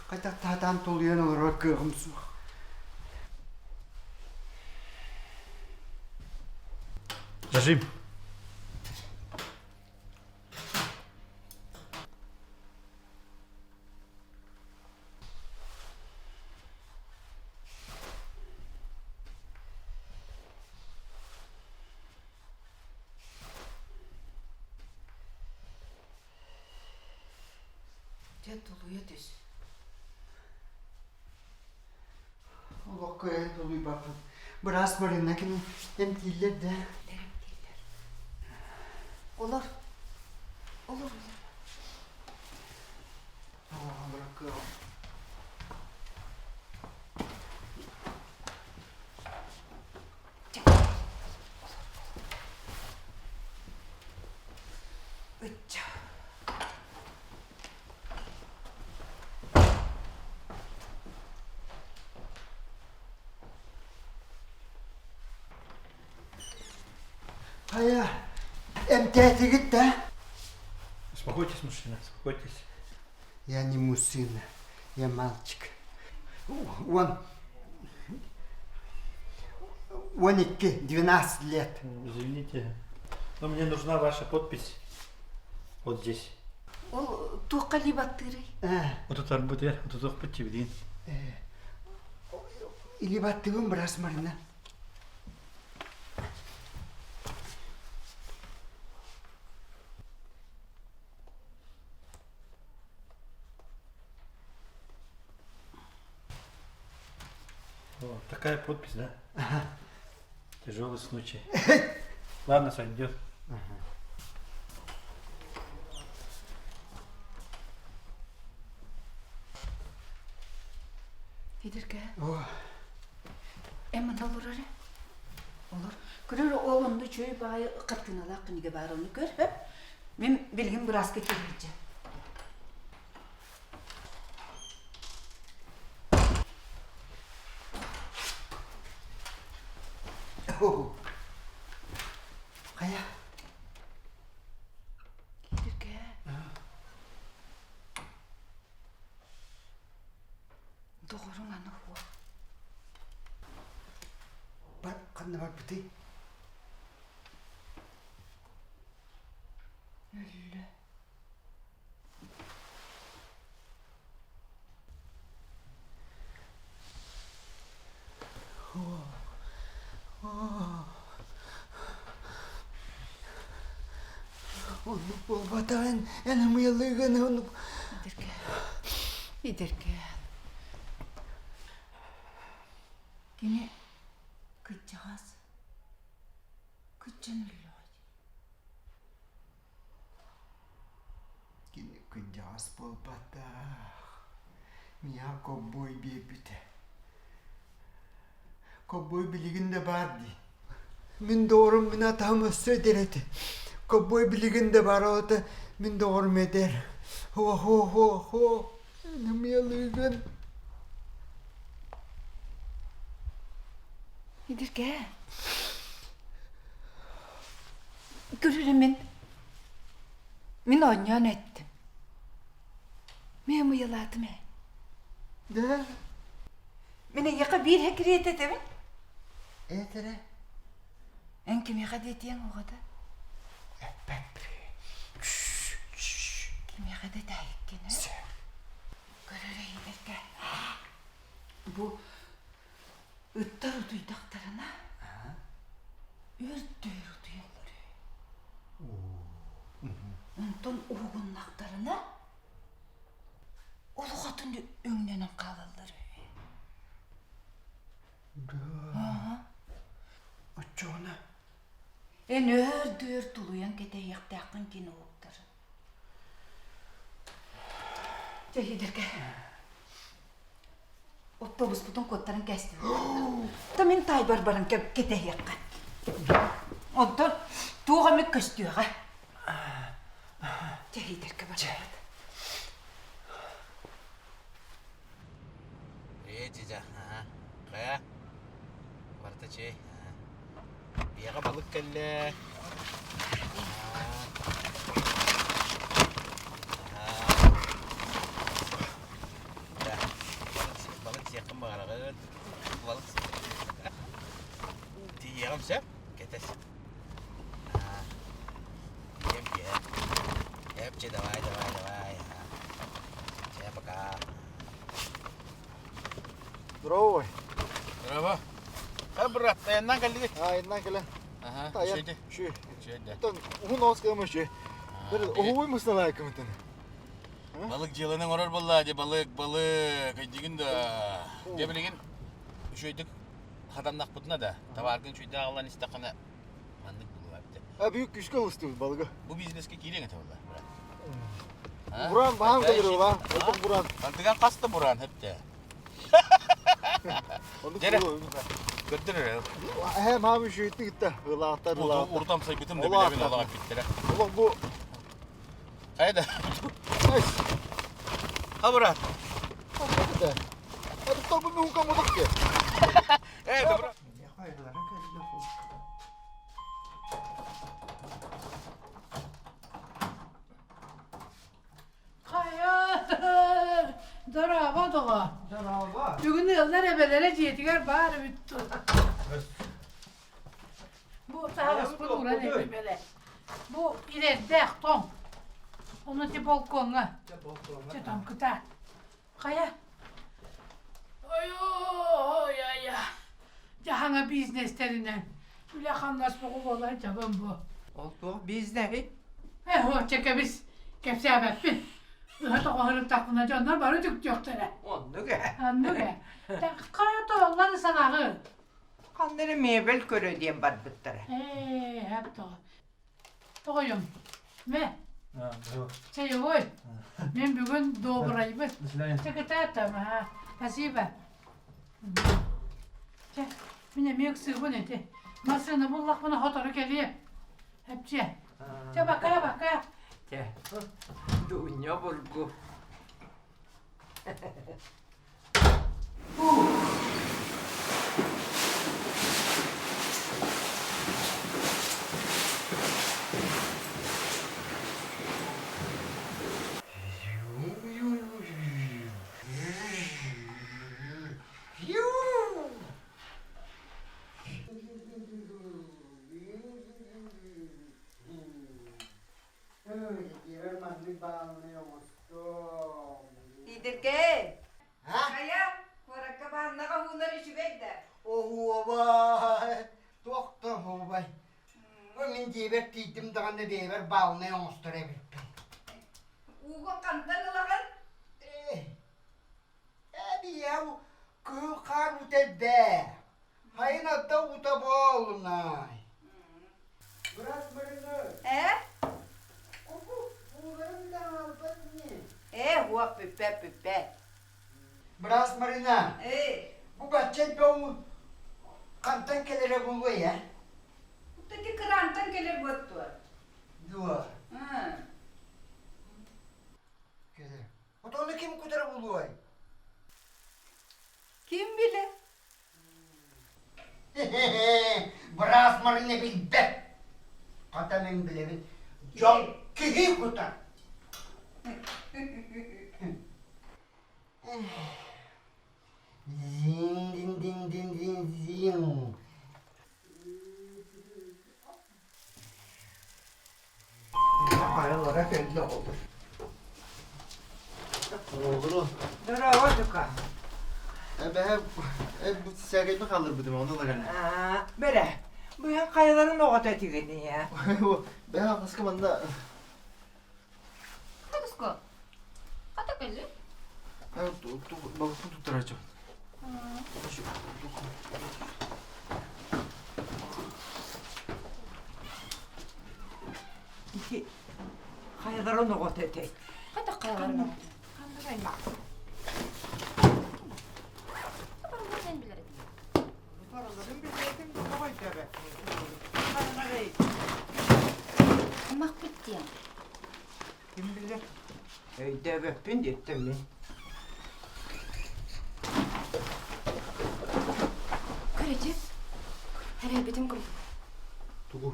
Хайдах таатаан тулуйан олорор кыаҕым суох. Зажим. Дьэ тулуйа түс. Олоххо эн тулуйбаппын. Быраас Марина кини эмтииллэр да. Эмтииллэр. Олор. Олор, олор. Олорор Ычча. Хайа, эмтээтигит да? Успокойтесь, мужчина, успокойтесь. Я не мужчина, я мальчик. Он... Он икки, 12 лет. Извините, но мне нужна ваша подпись. Вот здесь. Ол туохха либаттыырый? Утутарбытыгар утутуохпут тибилиин. Или баттыгын бырас Марина. О, такая подпись, да? Ага. Тяжелый случай. Ладно, сойдет. Ага. Идиргэ. Эмман олор эрэ. Олор. Көрөр ол онно үчүгэй баҕайы хартыыналаах кинигэ баар ону көр. Мин билигин бырааска киирбитчэ. Хайа? Идиргэ. Доҕоруҥ аны уо. Бар, ханна барбытый? Өллө. Оннук буолбатаҕын эн ымыйалыыгын оннук Идиргэ. Идиргэ. Кини кырдьаҕас. Кыччан өллөҕө дии. Кини кырдьаҕас буолбатах. Миэхэ ковбой биэрбитэ. Ковбой билигин да баар дии. Мин доҕорум мин атаһым өссө эдэр этэ. Ковбой билигин да баар оҕото мин доҕорум эдэр. Хо-хо-хо-хо, эн Идиргэ. Көрөрү мин Мин оонньоон эттим. Мен мыйалаатым ээ. Да? Мин эйиэхэ биир хэкириэт этэбин. Этэрэ? Эн кимиэхэ диэтиэҥ оҕото? Эппэппин. Кимиэхэ да этээйиккин ээ? Көрөр эйиэргэ. Бу ыттар утуйдахтарына үрдүөр утуйаллар үһү. Онтон уһугуннахтарына улахатын өҥнөнөн хаалаллар үһү. Оччоҕуна Эн өөр-дөр тулуйан кэтэһиэхтээххин кини уһуктарын. Чэ, Хидерке. Оптуобуспутун куоттаран кээстибит. Та мин таайбар баран кэтэһиэххэ. Онтон туох эмит көстүөҕэ. Чэ, Хидерке барабыт. Привет, дядя. Ага. Хайа? Барыта чэй. Биэҕэ балык кэллэ. Балык сиэххин баҕараҕын. Балык Тиийиэҕим сөп. Кэтэс. Тиийэм киэһэ. Эпчи, давай, давай, давай. Чэ, пока. Здорово. Здорово. Э, брат, тайаннан кэллигит? Айаннан кэлэн. Аха, Тайан. үчүгэй. Үчүгэй. Үчүгэй Оттон уһун оҕус кыама үчүгэй. Бир уһуй мусналаайкымытын. Балык дьыаланы оҥорор буоллаа дии, балык, балык, өйдүүгүн да. Дьэ билигин үчүгэйдик хатаннахпытына да, табааргын үчүгэйдик аҕалан истэххинэ маннык булуо эбитэ. А бүгүн күүскэ ылыстыбыт балыгы. Бу бизнеска киириэҥ этэ буолла, брат. Буран баһаам кэлэр ба. Олох буран. Антыган хас да буран хэптэ. Дьэрэ. Көрдөр эрэ. Эһэм хаам үчүгэйдик итта. Ылаахтар ылаахтар. Урутам сайбытым да билэбин олох эппиттэрэ. Олох бу Хайда. Ha брат. Э, добро. Хайа, дорообо доҕо. Дорообо. Бүгүн ыаллар эбэлэрэ дьиэтигэр баар эбит Бу таһаҕаспын ууран эбэлэ. Бу илэрдээх тоҥ. Ону ти балкоҥҥа. Чэ тоҥ кытаат. Хайа? Ой-ой, ай Дьаһаҥа бизнестэринэн үлэ-хамнас боҕу буолар дьабын бу. Ол туох бизнеһий? Э, оччо кэбис, кэпсээбэппин. Ыһа тоҕоһуруттахпына дьоннор бары түктүөхтэрэ. Оннук ээ. Оннук ээ. Хайа тоҕоллор санаҕын? Ханна эрэ мебель көрө диэн барбыттара. Ээ, хэп тоҕо. Тоҕойум, мэ. Чаевой. Мен бүгүн добрайбын. Чакытаатам, ага. Спасибо. Чэ, мин эмиэ ыксыыбын ити. Массыына буллахпына хотору кэлиэ. Эпчиэ. Чэ, бака, бака. Чэ, Дуня бургу. Идиргэ! Хайа, куоракка бааннаҕа уунар үчүгэй да? Оһуобай, туох да оһуобай. Мин дьиэбэр тиийдим даҕаны бэйэбэр баалынай оҥостор эбиппин. Уугун хантан ылаҕын? Ээ, эбийэм кыһыл хаан утэрбээ. Хайын атта ута буолунай. бүппэт. Быраас Марина, бу бачча элбэх хантан кэлэрэ буолуой, ээ? Таки кырантан кэлэр буоттуо. Дуо? Кэлэр. Отону ким кутара буолуой? Ким билэр? Быраас Марина билбэт. Хата мин билэбин. Дьон киһи кутар. Зин-дин-дин-дин-дин-зин. Хайалара кэллэ оҕолор. Оҕолору. Здорово, Дука. Эбэһэ бу сээкэйбин хаалларбытым, онно ылар Бэрэ, быһан хайаларын оҕото этигиний, ээ? Бэһэ хаска манна Тагыско. Хата кэлли. Балыкпын туттарааччыбын. Хайаларын оҕото этэй? Хата хайаларын оҕото. Ханнык аймах? Барыларын билэр этим. Барыларын билбэтим, тоҕо өйдөөбөппүн. Аймахпыт диэн. Ким билэр? Өйдөөбөппүн диэттим мин. Көрөтү, эрэйбитим курдук. Тугу?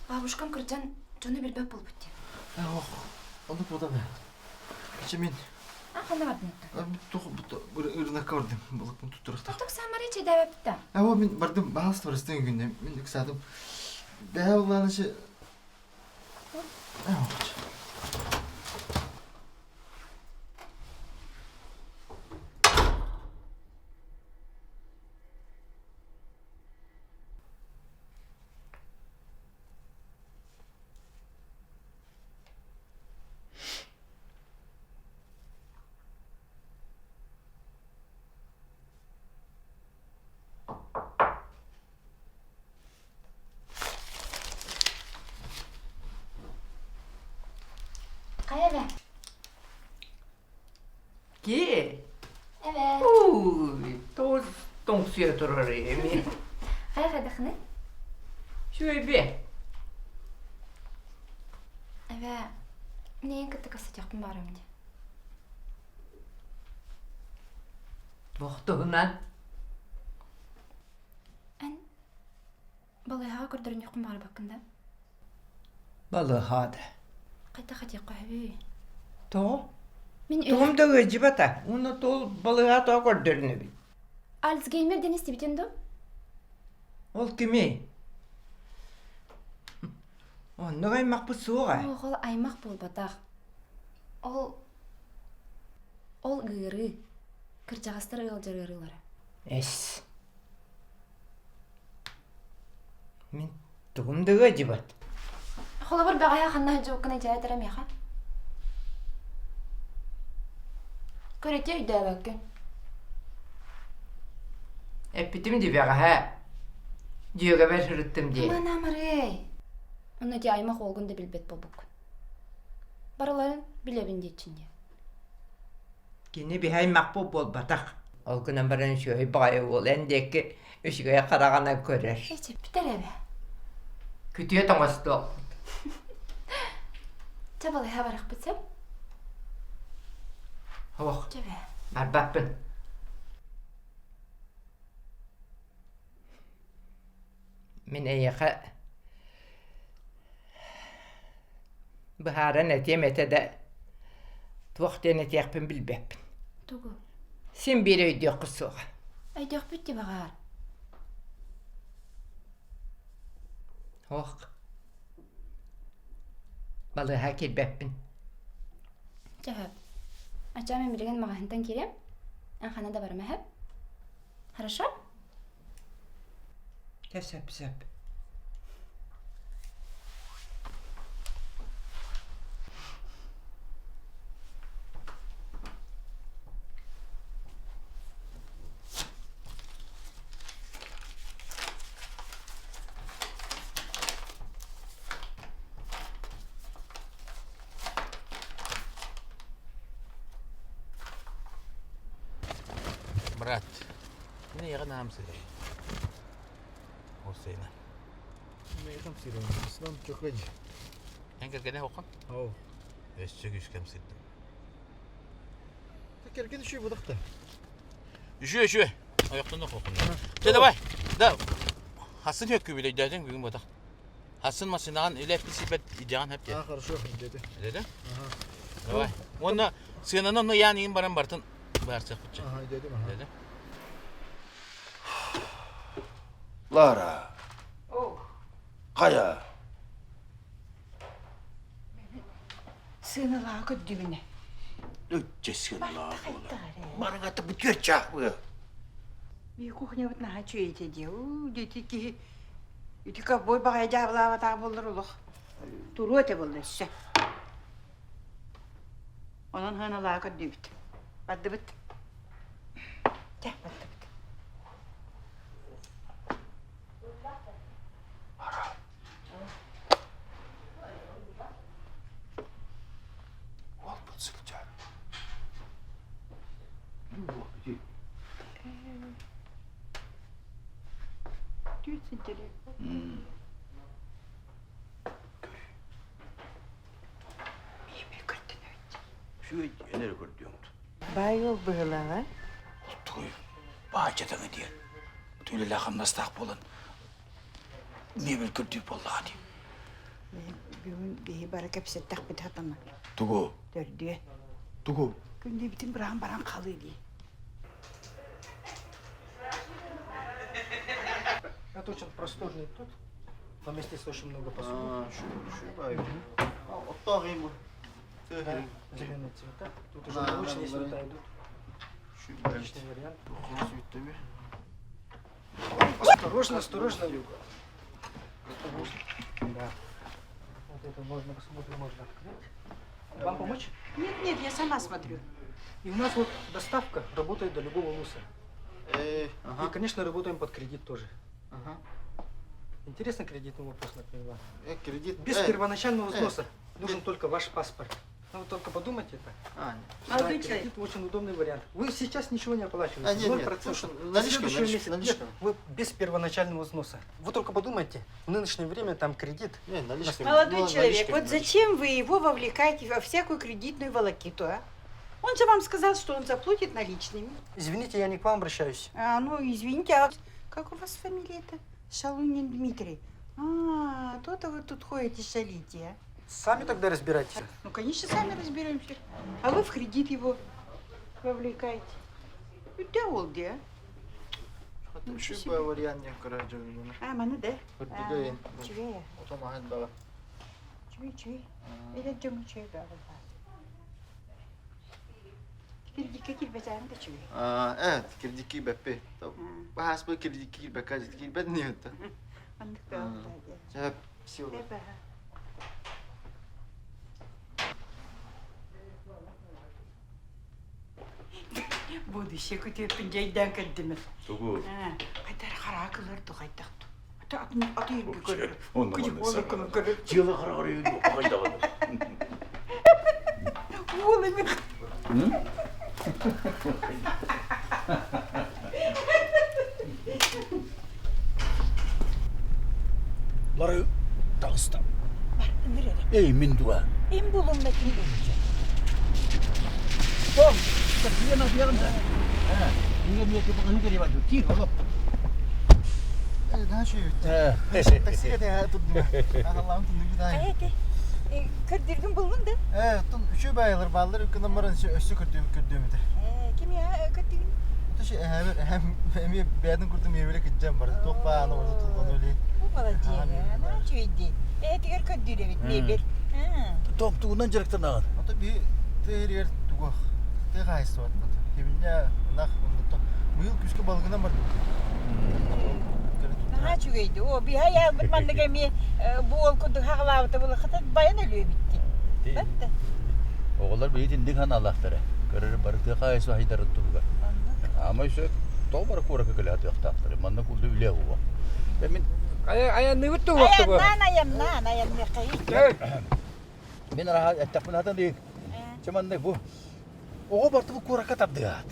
Бабушкам кырдьан дьону билбэт буолбут диэн. Ох, оннук буолан Ичи мин А ханна бардын оттон? Тух ырынакка бардым, балыкпын туттарахта. Тохток саамары чэйдээбэппит Оо, мин бардым, баһаас барыстын күннэ, мин ыксаатым. Бэһэ улаанычы Хайа эбэ? Ки? Эбэ. Ууй, тоҕус тоҥсуйа турар эми. Хайа хайдахыный? Үчүгэйбиэ. Эбэ, мин кытта кэпсэтиэхпин баарым дии. Туохтуһунан? Эн балыыһаҕа көрдөрүнүөххүн баҕарбаккын да? Балыыһа да. Хайдах этиэххэ сөбүй? Тоҕо? Мин Тугум да ыалдьыбата. Уонна тол балыыһа тоҕо көрдөрүнэбин? Альцгеймер диэн истибитин дуу? Ол кимий? Оннук аймахпыт суоҕа. Ол аймах буолбатах. Ол ол ыарыы. Кырдьаҕастар ыалдьар ыарыылара. Эс. Мин тугум да ыалдьыбат. Холобур, бэҕэһээ ханна сылдьыбыккын өйдөөтөрө миэхэ? Көрөтүө өйдөөбөккүн. Эппитим дии бэҕэһээ. Дьүөгэбэр сырыттым дии. Аман амарый. Онно ити аймах уолгун да билбэт буолбуккун. Барыларын билэбин диэччин дии. Кини биһи аймахпыт буолбатах. Ол гынан баран үчүгэй баҕайы уол эн диэки үчүгэй хараҕынан көрөр. Эчи, бүтэр эбэ. Күтүө тоҥостуохпут. Чэ балыһа барахпыт сөп? Ох, Чэ бээ. барбаппын. Мин эйиэхэ быһааран этиэм этэ да, туох диэн этиэхпин билбэппин. Тугу? Син биир өйдүөххүт суоҕа. Өйдүөхпүт дии баҕар. Ох, балыыһа киирбэппин. Чэ сөп. Ачаа мин билигин маҕаһыынтан киириэм. Эн ханна да барыма сөп? Хорошо? Чэ сөп сөп. Брат, мин эйиэхэ наам сырайын. Ол сыйна. Мейхам сирен. Ислам чокой. Эн кэргэнэ хоққон? Оу. Өссө күүскэм сырдым. Кэргэн үшүй будахта. Үшүө, үшүө. Ойохтон хоққун. Дэ давай. Да. Хасын хөккү билейдәдин бүгүн ботах. Хасын машинаҕын илэ эпписипет идеҕин хэп А, хорошо, деді. Деді? Давай. Уонна сыананы онно яан иин баран бартын баарсыахпытча. Ага, дедим, ага. Деді? Лара, хайа? Сыаналаах көрдүбүнэ. Өтче сыаналаах буолар. Барыгата бу түөрчаах быа. Бии кухнябыт наһаа үчүгэй этэ дии. Уу, дети киһи ити ковбой баҕайы дьаабылаабатаах буоллар олох туруо этэ буолла өссө. Онон сыаналаах көрдүбүт. Бардыбыт. Чэ, бардыбыт. Уолбут сылдьар. Түүн сылдьар. Миэмэ көрдөнөбүт. Үчүгэй эн эрэ көрдүөҥ Баай уол быһыылааҕа. Тугуй, баайдьатаҥа диэн. Үлэлээх хамнастаах буолан мебель көрдүүр буоллаҕа дии. Бүгүн биһи бары кэпсэттэхпит хатана. Тугу? Төрдүө. Тугу? Күндүбүтүн быраҕан баран халыы дии. Это очень просторный тут. Поместится очень много посуды. Оттоох им. Да, зеленые цвета. Тут уже молочные цвета идут. Отличный вариант. Осторожно, осторожно, Люка. Осторожно. Да. Вот это можно, посмотрим, можно открыть. Вам помочь? Нет, нет, я сама смотрю. И у нас вот доставка работает до любого луса. Э, И, ага. конечно, работаем под кредит тоже. Ага. Интересно кредитный вопрос, например. Э, кредит. Без Э, первоначального э. взноса. Нужен только ваш паспорт. Ну вы только подумайте так. А, нет. Молодой Да, человек. кредит очень удобный вариант. Вы сейчас ничего не оплачиваете. А, нет, нет, 0%. слушай, Со наличкой, следующего наличкой, месяца- наличкой. Нет, вы без первоначального взноса. Вы только подумайте, в нынешнее время там кредит. Не, наличкой. Молодой Ну, человек, наличкой, вот наличкой. зачем вы его вовлекаете во всякую кредитную волокиту, а? Он же вам сказал, что он заплатит наличными. Извините, я не к вам обращаюсь. А, ну, извините, а как у вас фамилия-то? Шалунин Дмитрий. А, то-то вы тут ходите шалите, а? Сами тогда разбирайтесь. Ну, конечно, сами разберемся. А вы в кредит его вовлекаете. Да, ол а? Үчүгэй вариант диэн көрөр дьон. А, маны да. Көрдүгэй. Үчүгэй. Отон аһын баҕа. Үчүгэй, үчүгэй. Эдэр дьоҥҥо үчүгэй бөҕө Кирдиккэ киирбэтэҕим да үчүгэй. Э, кирдикки бэппи. Баһаспы кирдикки киирбэккэ киирбэт ниэтэ. Маннык бөҕө диэн. Сөп, сила. Будущее күтүөппүн дьэйдээн кэлдим. Тугу? Хайдар хараакылар тухайдах ту. Аты аты үйгө көрөр. Онно Күдүк маннык уолу саҥарар. кunu көрөр. Дьыала хараҕар үйгө хайдаҕын. Уол эми. Бары таҕыста. Бар, ыныр эрэ. Эй, мин дуа. Им булумна ким булчу. Том, такие на да. Инге миэки бу кери баду. Тир, олоп. Э, знаешь, Э. такси это тут. Allah'ım tunduk bir Эти. Көрдүргүн булмун да. Э, тун үчү байлар баллар үкүнөн баран өссө көрдүм көрдүм этэ. Э, ким я көрдүгүн? Туш эһэбер эһэм эми бэйдин курдум эбиле кыджам бар. Туох бааны орду тулган өле. Бу молодец. Ана чүйди. Этигер көрдүрөбүт мебель. Том тугунан жарыктанагын. Ото би тыйрер тугох. Ты хайсы вот. Хебиня нах онто. Быйыл күскө балгынан бар. Наһаа үчүгэйди. О, биһа яалбыт маннык эмиэ буол курдук хаҕалаабыта була хата баян өлүө битти. Батта. Оҕолор бэйэтин ханаалаахтара. Көрөр бары тыа хаайсы хайдарын туһугар. Ама өсө тоҕо бары куоракка кэлэ атыахтаахтары. Манна кулду үлэ уо. Мен Аянныгыт тугуохта бу. Аяннаан аяннаан аянныаххай. Мен араха эттэхпин хатан диик. Чаманны бу. Оҕо барты бу куоракка тардыгаат.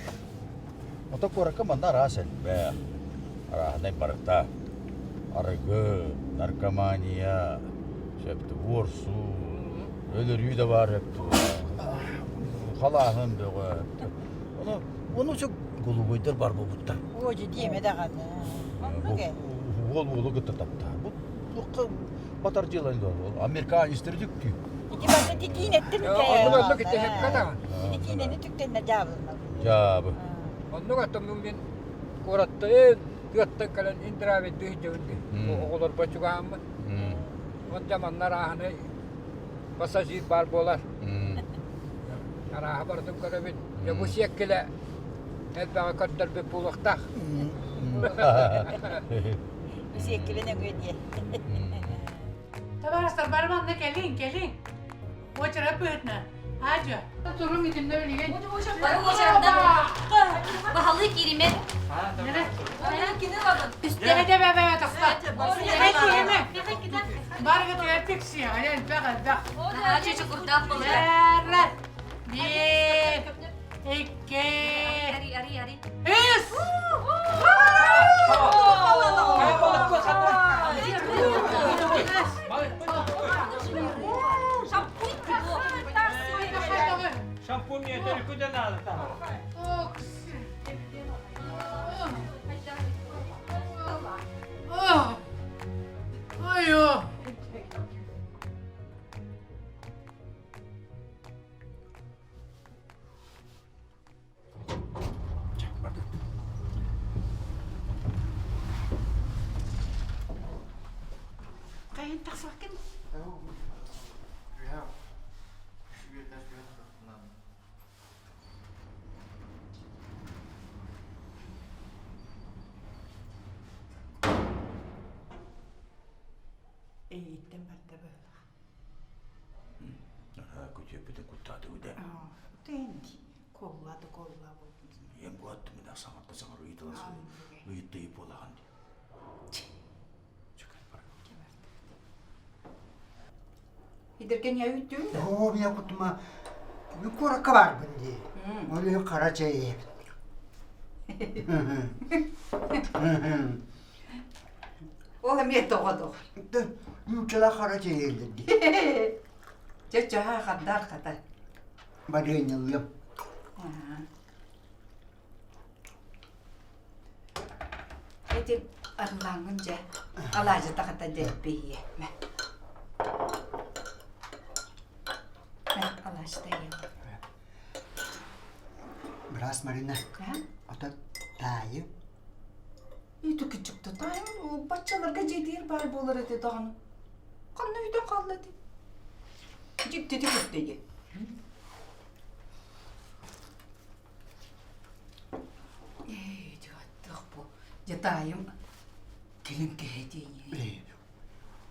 Ото куоракка манна араас элбэх. Арааһынай барыта. Арыгы, наркомания, сөптө уорсуу, өлөрүү да баар өптө. Халааһын бөҕө. Ону, ону сөп голубойдар бар буолбуттар. Оо, дьэ диэмэ даҕаны. Оннук ээ. Уол уолу кытта таптаһар. Бу туохха батар дьыала Американецтэр дьүктүү. Ити барыта ити киинэттэн Оннук оннук ити хекка даҕаны. Ити киинэни түктэннэ дьаабыланар. Дьаабы. Оннук аттым мин куораттан тыаттан кэлэн индравиддыы сылдьабын дии. Оҕолорбор чугаһааммын. Уон дьаманнар арааһынай пассажир баар буолар. Арааһы барытын көрөбүн. Дьэ бу сиэккилэ элбэҕи көрдөрбүт буолуохтаах. Бу сиэккилэ нөҥүө диэ. Табаарыстар бары манна кэлиҥ, кэлиҥ. Уочарат быһытына. Аадьа. Турум итиннэ билигин. Бары уочараттан баһылыы кииримэн. Үстэ бэ бэ бэ тахса. Барыга түһэр тиксиэ, элбэх элбэх. Наһаа чукурдаах буолар. Биир, икки, үс! Шампунь мне только куда надо там. Ой, Хайын тахсыбаккын? Эйиттэн барда быһыылаах. Араа күтүөппүтүн куттаатыбыт ээ. Тэнди колла да колла буолбут. Ийэм бу аттымына саҥарда саҥар ыйыталас ыйыттайып буолаҕын дии. Идэргэн я үттүн да? Оо, мен кутума мен куоракка барбын дии. Ол иһин хара чэй иһэбин. Ол эмиэ тоҕо доҕор. Нууччалар хара чэй иһэллэр дии. Чэ чаһаа хардаах хата. Барыанньалыам. Эти арылааҥҥын дьэ алаадьыта хата дэлбийиэ. Мэ. Мэ алаадьыта иһиэм. Быраас Марина, ото таайы Үтү кичикте таайым баччаларга дьиэтигэр баар буолар этэ даҕаны. Ханна бүтэн хаалла ити? Дьиктити көттө дии. Ээ, дьиэттэх бу. Дьэ таайым кэлин кэһэтиини.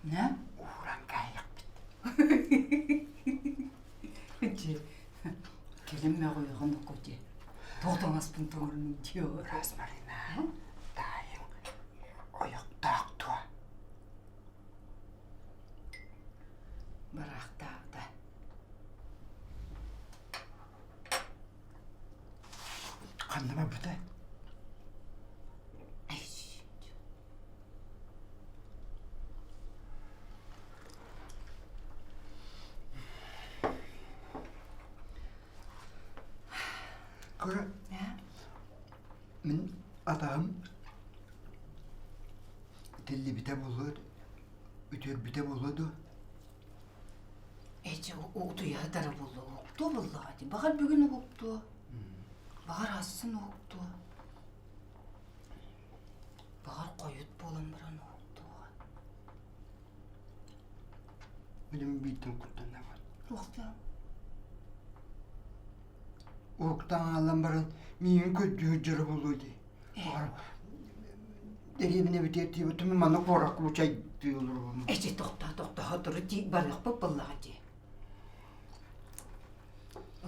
На? Ууран каайахпыт. Дьэ, кэлин мөҕүөҕүн око дьэ. Тоҕо таҥаспын тоҥорунум диэ. Быраас Марина, таайыҥ ойохтоох дуо? Бараахтаабыта. Ханна барбыта? Кыра мин атаһым тиллибитэ буолуо үтүөрбүтэ буолуо дуо? Эчи утуйаһытара буолуо уһуктуо буоллаҕа дии. Баҕар бүгүн уһуктуо. Баҕар ассын уһуктуо. Баҕар хойут буолан баран уһуктуоҕа. Билим бииртэн куттанабын. Туохтан? Уһуктан хаалан баран миигин көрдүү сылдьара буолуо дии. Баҕар дэриэбинэ бүтүөр диэбитим манна куоракка учайдыы олоробун. Эчи тохтоо тохтоо туру дии барыахпыт буоллаҕа дии.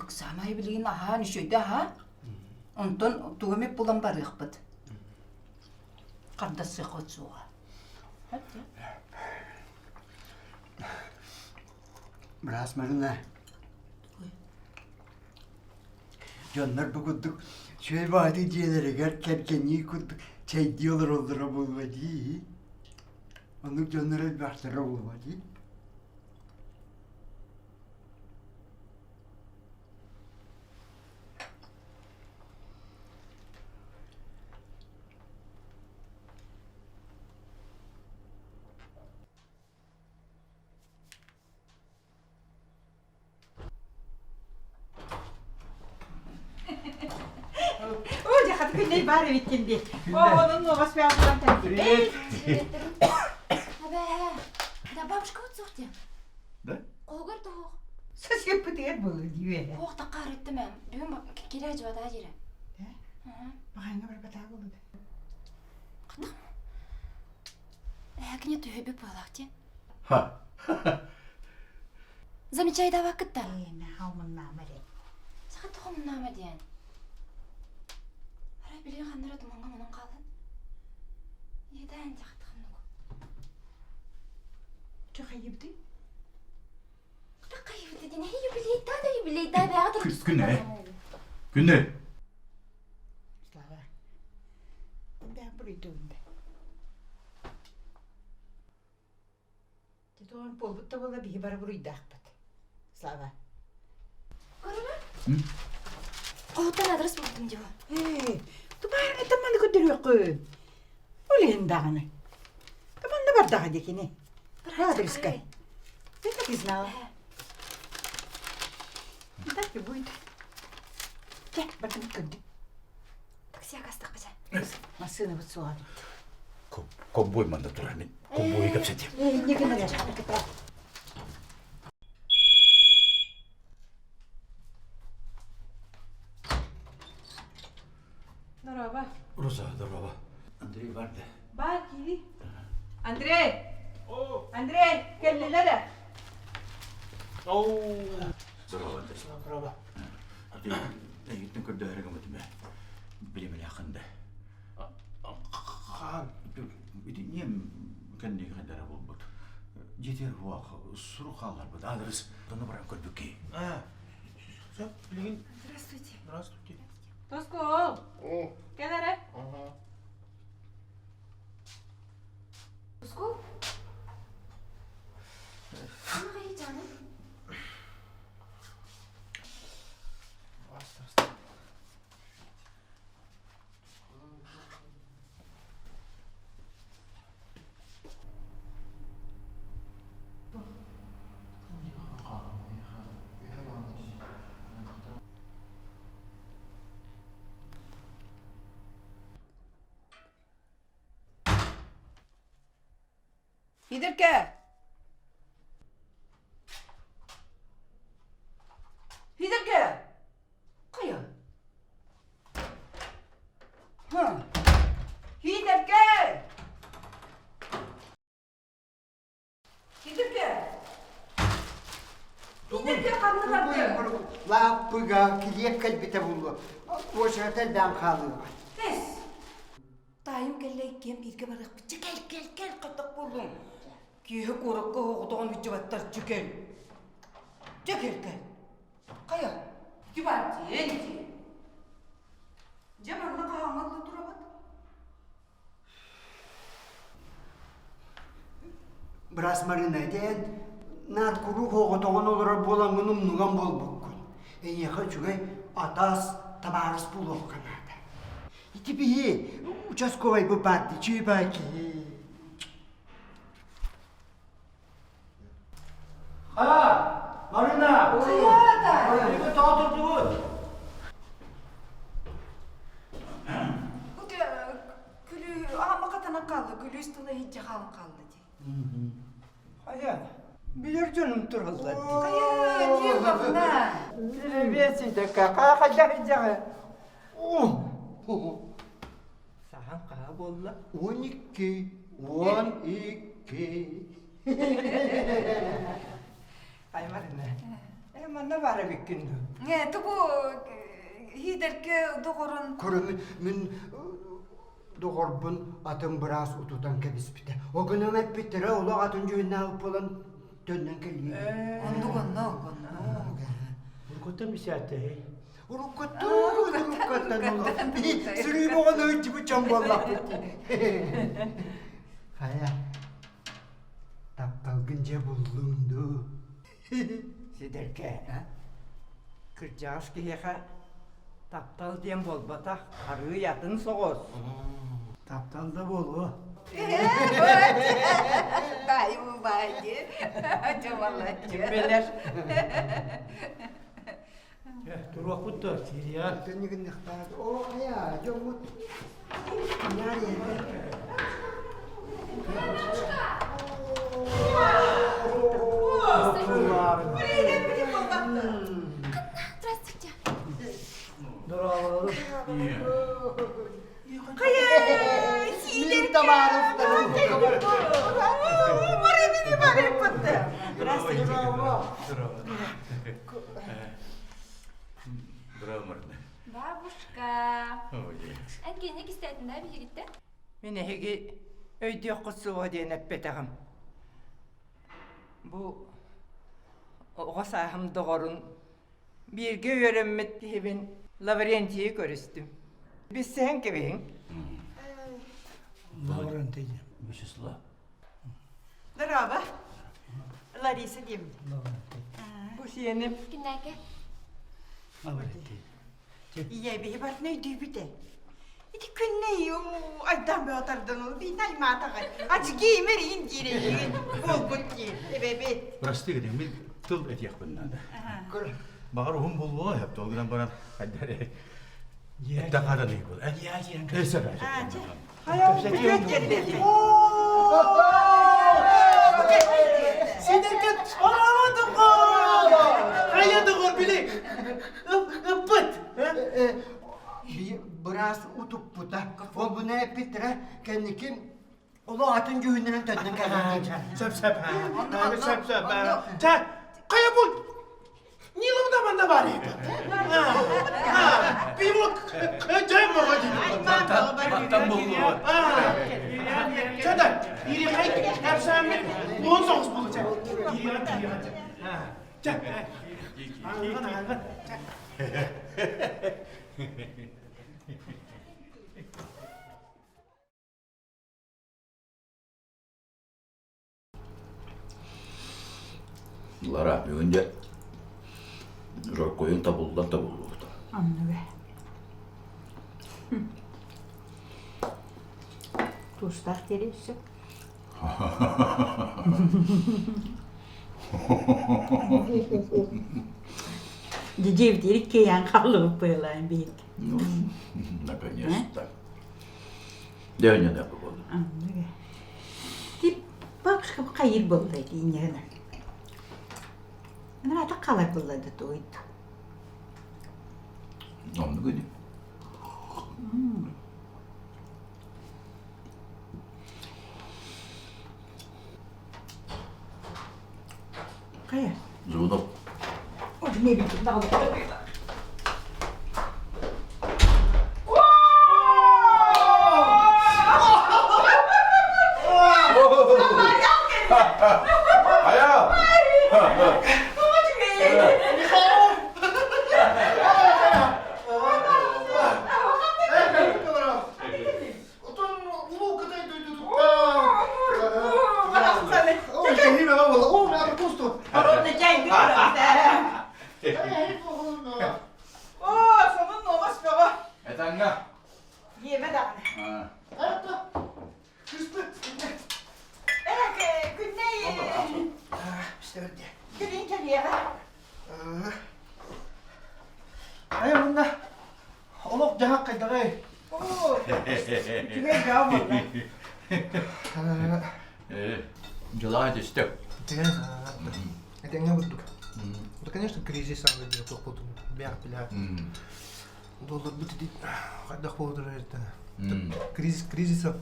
Ыксаамай билигин аһаан үчүгэйдэ аһаа. Онтон тугу эмит булан барыахпыт. Хардасыаххыт суоҕа. Быраас Марина. Дьоннор бу курдук үчүгэй баҕайытык дьиэлэригэр кэргэннии курдук чэйдии олороллоро буолуо дии. Оннук дьоннор элбэхтэрэ буолуо дии. Оо, дьэ, хата күннэй баар эбиккин дии. Оо, онон нуобас бэҕэһээ Привет! Эбээ, да бабушка вот суох диэн. Да? Оһугар туһуох. Сосиэппытыгар буолуо дии Туох такка арыттым ээ. Бүгүн кире дьыбатаа диирэ. Баҕайыҥа барбатаа буолуо Хатах. Эһэкине түһүбүт буолаах дии. Ха. Замечайдаабаккыт да? Хаумуннаама диэн. Саха тухумуннаама диэн. Арай билигин ханнара тумаҥҥа мунан хаалан. Иэдээн дьахтаханнык. Чэ хайыбытый? Хайыбыты диэн юбилейда да юбилейда бэҕэ тур. Күннэ. Күннэ. Слава. Бэҕэ буруйдуунда. Тетон буолбут да буолла биһи бары буруйдаахпыт. Слава. Көрүмэ. Оһуттан адрес бултум дьиво. Ээ, тубаар это маны көрдөрүөххүн. Ол иһин даҕаны. Манна бардаҕа дикини. Адреска. Я так и знала. Так и будет. Чэ, бардым көрдүм. Такси акастах бача. Массыына бут суоҕа Ковбой манна турар мин. Ковбойу кэпсэтиэм. Не гынар. Здорово. Роза, здорово. Андрей бар да? Бар, киири. Андрей! Андрей, кэллилэр ээ? Здорово, Андрей. Здорово. Андрей, эйигиттэн көрдөһөрө гыммытым ээ. Билимэлээххин да. Хаан, ити ньиэм кэнниги хайдара буолбут. Дьиэтигэр уох сурук хаалларбыт. Адрес тону баран көрбүккэй. А, сөп, билигин. Здравствуйте. Здравствуйте. Тоскоол! Кэл эрэ. Тоскоол? Аҕай жаным. Идерке! Идерке! Хайа? Ха. Идерке! Идерке! Идерке ханна барды? Лааппыга килиэп кэлбитэ буолуо. Уочарата элбээн хаалыаҕа. Тэс! Таайым кэллэ иккиэн бииргэ барыахпыт. Чэ кэл, кэл, кэл, хатах буоллуҥ. Киэһэ куоракка оҕотоҕун илдьибаттар, чэ кэл. Чэ кэл, кэл. Хайа, ити баар диэн дии. Дьэ манна хаһааҥҥа дылы турабыт? Быраас Марина этэн, наар куруук оҕотоҕун олорор буолаҥҥын умнуган буолбуккун. Эйиэхэ үчүгэй атас, табаарыс буолуохха наада. Ити биһи участковайбыт баар дии, чүөбай киһи. Хара! Марина! Хайа Эйигин тоҕо турдубут? Күлүү аама хатанан хаалла, күлүүс тыла иһитчэ хаалан хаалла дии. Хайа, билэр дьонум тураллар дии. Хайа, диэҕэбинэ. Привет, Сидекка, хайдах илдьэҕэ? Саһан хаһа буолла? 12, 12. Ай, Марина, э, манна баар эбиккин дуу? Э, тубу хиидэргэ доҕорун... Көрөмүн, мин доҕорбун атын быраас утутан кэбиспитэ. Ол гынан эппиттэрэ олох атын дьүһүннээх буолан төннөн кэлиэ. Оннук, оннук, оннук. Уруккуттан бисээтэһий? Уруккуттан уруккуттан сырыы боҕон ыйдьыбыт дьон буоллахпыт дии. Хайа, тапталгын дьэ буллуҥ дуу? Сидэркэ, кырдьаҕас киһиэхэ таптал диэн буолбатах, арыый атын соҕус. Таптал да буолуо. Бай бай Ким билэр? Туруохпут да, Сириян. Төннүгүннэхтаах. О, хайа, дьоммут. Здравствуйте. Здорово. Мин Тамаров. Здравствуйте. Здорово, Марина. Бабушка. Эн киинэ кистээтин да биһигиттэ? Мин эһиги өйдүөххүт суоҕа диэн эппэтэҕим. Бу оҕо сааһым доҕорун бииргэ үөрэммит киһибин Лаврентийы көрүстүм. Билсиһэн кэбиһиҥ. Лаврентий. Вячеслав. Здорово. Лариса диим. Бу сиэним. Киннээке? Лаврентий. Ийэ биһи барытын өйдүүбүт ээ. Ити күннэй айдаан бөҕө тардан ол биин аймаатаҕай. Ачгиимэр иин диир буолбут диир эбэбит. Прости, говорю, мин тыл этиэхпин надо. Баҕар уһун булуо сөп, ол гынан баран хайдар Эттэхадан ыйбыл, э? Сөп, Сидеркет Хайа доҕор били ыппыт Быраас утуппута. Ол буна эппиттэрэ кэнники олох атын дьүһүннэрин төннөн кэлэн. Сөп сөп. Сөп сөп. Чэ, хайа бу Ниловна манна бар еді. Пивок жай моға дейді. Маттан болуы. Чада, ири қай кәпсәмін 19 болды. Ири ири Ча. Алған, алған. Лара, бүгүн дьэ Жоркойун табыллан табыллыбыт. Оннуга. Туустаах диэри өссө. Дьиэбитигэр иккиэйээн хааллыбыт быһыылаан биһик. Ну, наконец-то. Дьэ, не да буолла. Оннуга. Тип бабушка хайыр буолла инньэ Ата халар буолла да туойд. Оннук ини. Хайа? Звонок. Ой, мебель Айа! Оо, сонун нуомас бөҕө. Этаҥҥа. Иэмэ даҕаны. Ээ, күннэй. Кэлин кэлиэҕэ. Айа мунна олох дьаһах хайдаҕай? Оо, үчүгэй бөҕө буолла. Дьылаҕа түстүк. Этэҥҥэ бурдук. Да, конечно, кризис самый диye тохпутун бээх Долларбыт ити хайдах буолар эртэн. Кризис кризиса.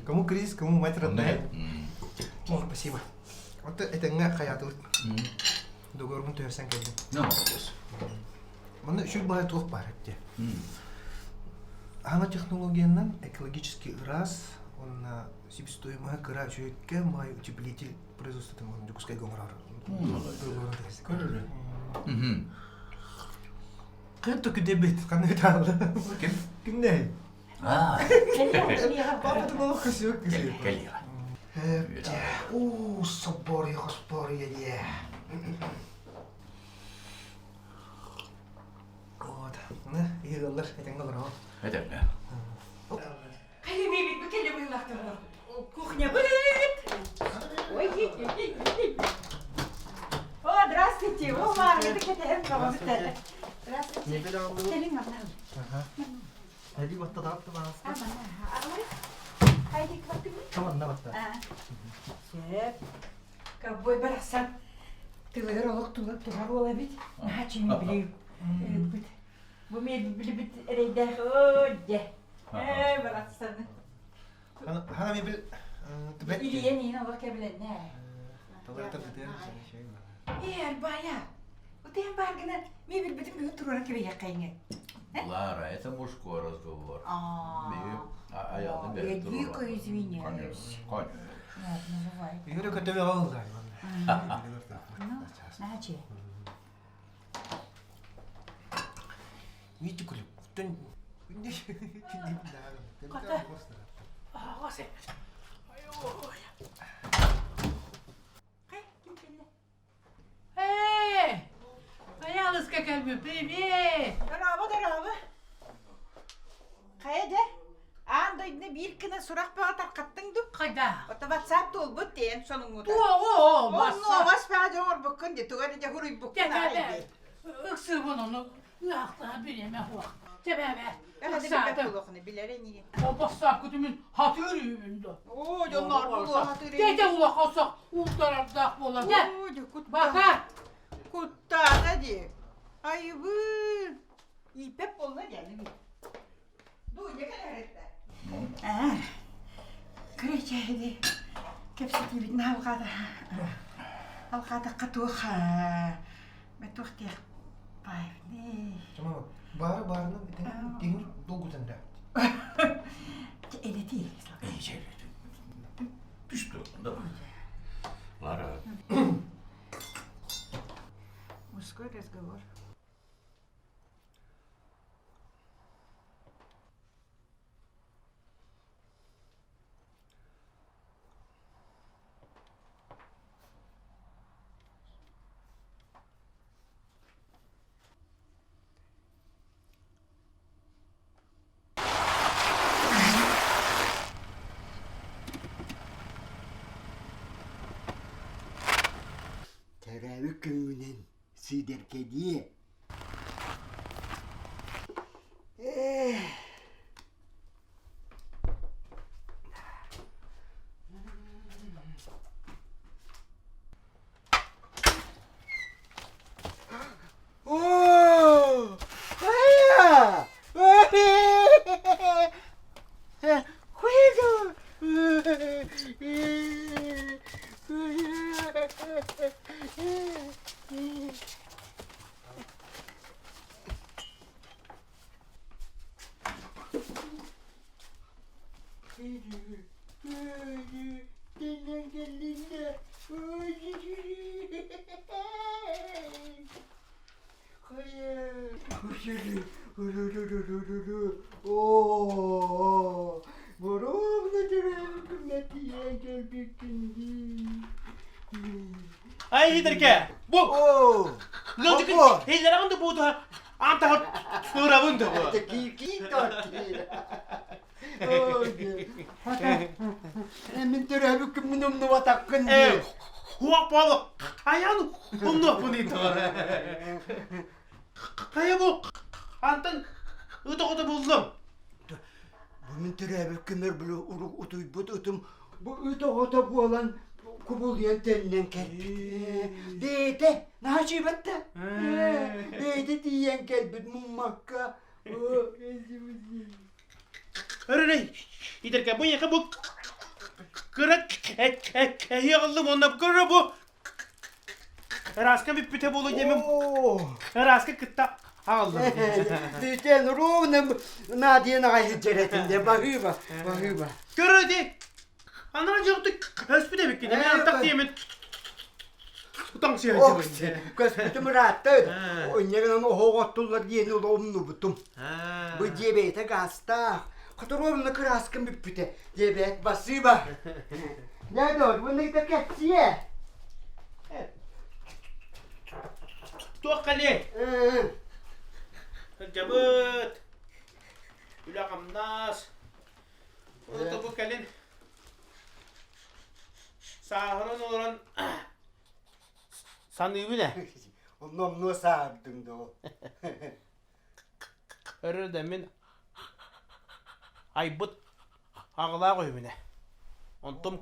Кому кризис, кому мать родная. О, спасибо. Вот этэҥҥэ хайаатыбыт. Договорбун түһэрсэн кэллим. Ну, молодец. Манна үчүгэй баҕайы туох баар эбит Аана технологиянан экологически ыраас уонна себестоимоһа кыра үчүгэйкэ маай утеплитель производствотын Дьокуускайга оҥорор. Кын төкүдэбит ханна таалла. Ким? Кимней? Аа. Папа олох көсүөк көсүөк. Кэлиэҕэ. Уу, соборуя хоспоруя диэ. Вот. Ну, ыаллар этэҥҥэ олороҕун. Этэҥҥэ. Хайа мебель кэлэ быһыылаахтар. Кухнябыт. Ой, О, здравствуйте. О, мааргыты кэтэһэн баҕабыт. Здравствуйте. Мебель алдыбыт. Кэлиҥ манна. Ага. Эли батта таапты баҕаска. А, манна. Аҕалай. Хайди квартиры? Таманна батта. Сөп. Ковбой барахсан тылыгар олох турар уол эбит. Наһаа чиҥ билиим. Ыыппыт. Бу билибит эрэйдээх оо дьэ. Ээ барахсаны. Хана мебель түбэт. Илийэн иин олох кэбилэннэ. Тылыгар тардытыан Ээ, Арбая, утуйан бааргына мебельбитин бүгүн туруора кэбиһиэххэйиҥэ. Лара, это мужской разговор. А, я дико извиняюсь. Конечно. Ладно, бывает. Юра көтөбө алла. Ну, начи. Мити күлүп. Түн Кота. Аҕас Ой. Эй! Аялыска кэлбит, привет! Дорообо, дорообо. Хайа дьэ, аан дойдуну биир гына сурах бөҕө тархаттыҥ дуу? Хайда? Ото WhatsApp туолбут диэн сонуҥҥута. Туоҕу, Онно бас бөҕө дьон оҥорбуккун дии, тугу эрэ дьэ хуруйбуккун аай дии. Ыксыыбын ону ыаахтаах бириэмэ суох. Чэбэбэ. Эхэдэ билбэт буолуохуна, билэр ини. Бассаап күтүмүн хатыыр үһүбүн да. Оо, дьонноор булуо хатыыр Тете улахан сох уулдарардаах буолар. Оо, дьэ, кутта. Бака. Куттаата дии. Айыбыы. Ииппэт буолла диэн. Дуня кэлэр Аа, Кырачаайды кэпсэтиибитин алҕаата алҕаатахха туох туох диэх баайбыный Баары баарынан тиһин долгутан да. Элэтии. Түстү. Лара. Мужской разговор. Төрөөбүт күҥҥүнэн сиидэркэдиэ Оо! Хайа! Оо, боруобна төрөөбүккүн тиийэн кэлбиккин дии. Ай, Хидерке, бу! Ыалдьыкын хейлераҕын да буутуһа аан таһар ырабын да бу. Мин төрөөбүккүн мин умнубатаххын дии. Хуак буолу хайаан умнуохпун ыйтаҕар. Хайа бу антан ыт оҕото буллум. Бу мин төрөөбүккүмэр били утуйбут ытым бу ыт оҕото буолан кубулуйан төннөн кэлбит. Бэйэтэ наһаа чыыбат да. Бэйэтэ тиийэн кэлбит муммакка. Өрөрөй, идэргэ бу эйиэхэ бу кыра эһиэҕиллим уонна көрө бу Ырааска бүппүтэ буолуо диэмин ырааска кытта аҕаллым. Бүтэн ровно Надя аҕай сылдьар этим де баһыыба, баһыыба. Көрө ди, анара дьоҕуту өспүт эбиккин, мен антах диэмин. Тутаҥ сыһа Көспүтүм ыраатта Инньэ гынан оһох оттуллар диэни умнубутум. Бу дьиэ бэйэтэ гаастаах. Хоторуомна кырааскам бүппүтэ. Диэбээт басыыба. Дядя, бу кэпсиэ. Туох кэлиэй? Сылдьабыт. Үлэ-хамнас. Ол бу кэлин сааһыран олорон саныыбын ээ. Онно омнуо саардыҥ доо. Өрө да мин айбыт аҕалаах үһүбүн ээ. Онтум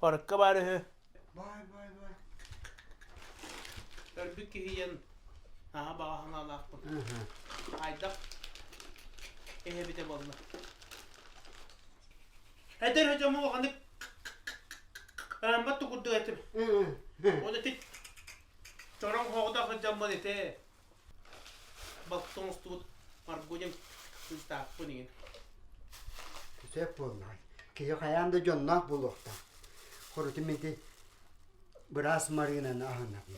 барыкка баар үһү. Бай, бай, бай. Өлбүт киһи диэн наһаа баҕа санаалаахпын. Хайдах эһэбитэ буолла. Эдэр дьомо улаханнык кыраммат курдук этим. Ол ити чороҥ хоҕудах сылдьаммын ити балта оҥостубут Марго диэн кыыстаахпын игин. Сөп буоллаҕай. Киһи хайаан да дьонноох буолуохтаах. Хорутум ити быраас Марыынаны аһынабын.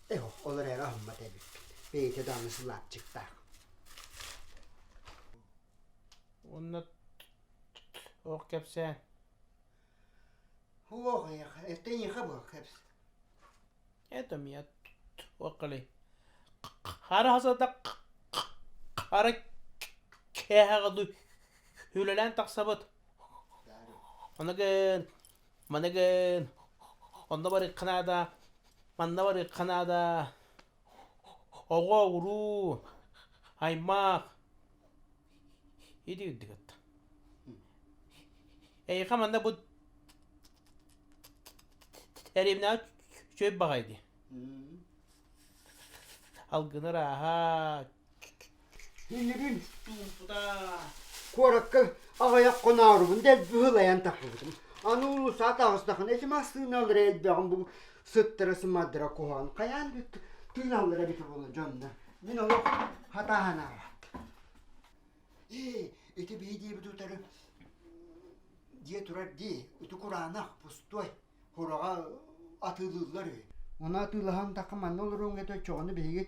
Э, ол эрээри аһыммат эбиппин. Бэйэтэ даҕаны сылаапчыктаах. Уонна ох кэпсээн. Ох, это эйиэхэ буол кэпс. Это меня туох Хара хасата хара кээһэҕэ үлэлээн тахсабыт. Оныгын, маныгын, онно барыахха наада, манна барыахха наада. Оҕо, уруу, аймах ити үрдүк Эйиэхэ манна бу Эриэбинэҕэ үчүгэй баҕайы дии. Алгыныр ааһа Иннибин туумпута куоракка аҕыйах хонооругун дэлби ылайан тахсыбытым. Аны уулусса таҕыстахына ити массыыналара элбэҕин бу сыттара сымардара куһаҕан хайаан да тыыналлара эбитэ буолла дьонно. Мин олох хатааһынаабат. Ээ, ити биһи диэбит утары дьиэ турар дии, ити кураанах, пустой, хураҕа атыылыыллар үһү. Ону атыылаһан тахха манна олоруоҥ этэ оччоҕуна биһиги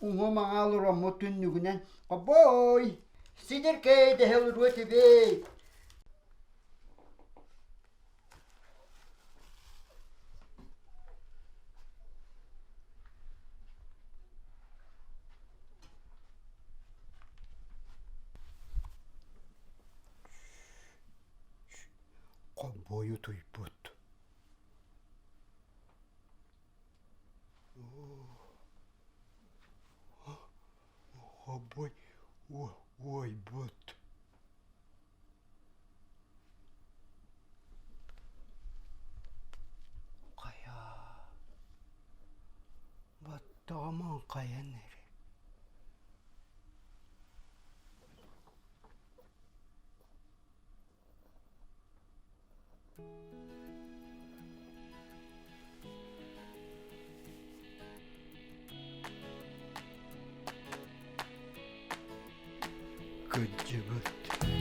уҥа-маҥаа олороммут түннүгүнэн хоббой сидиркэй дэһэ олоруо этибит. Хоббой утуйбут. Хоббой уойбут. Хайа, баттаҕым аҥхайан эрэр. Кырдьыбыт.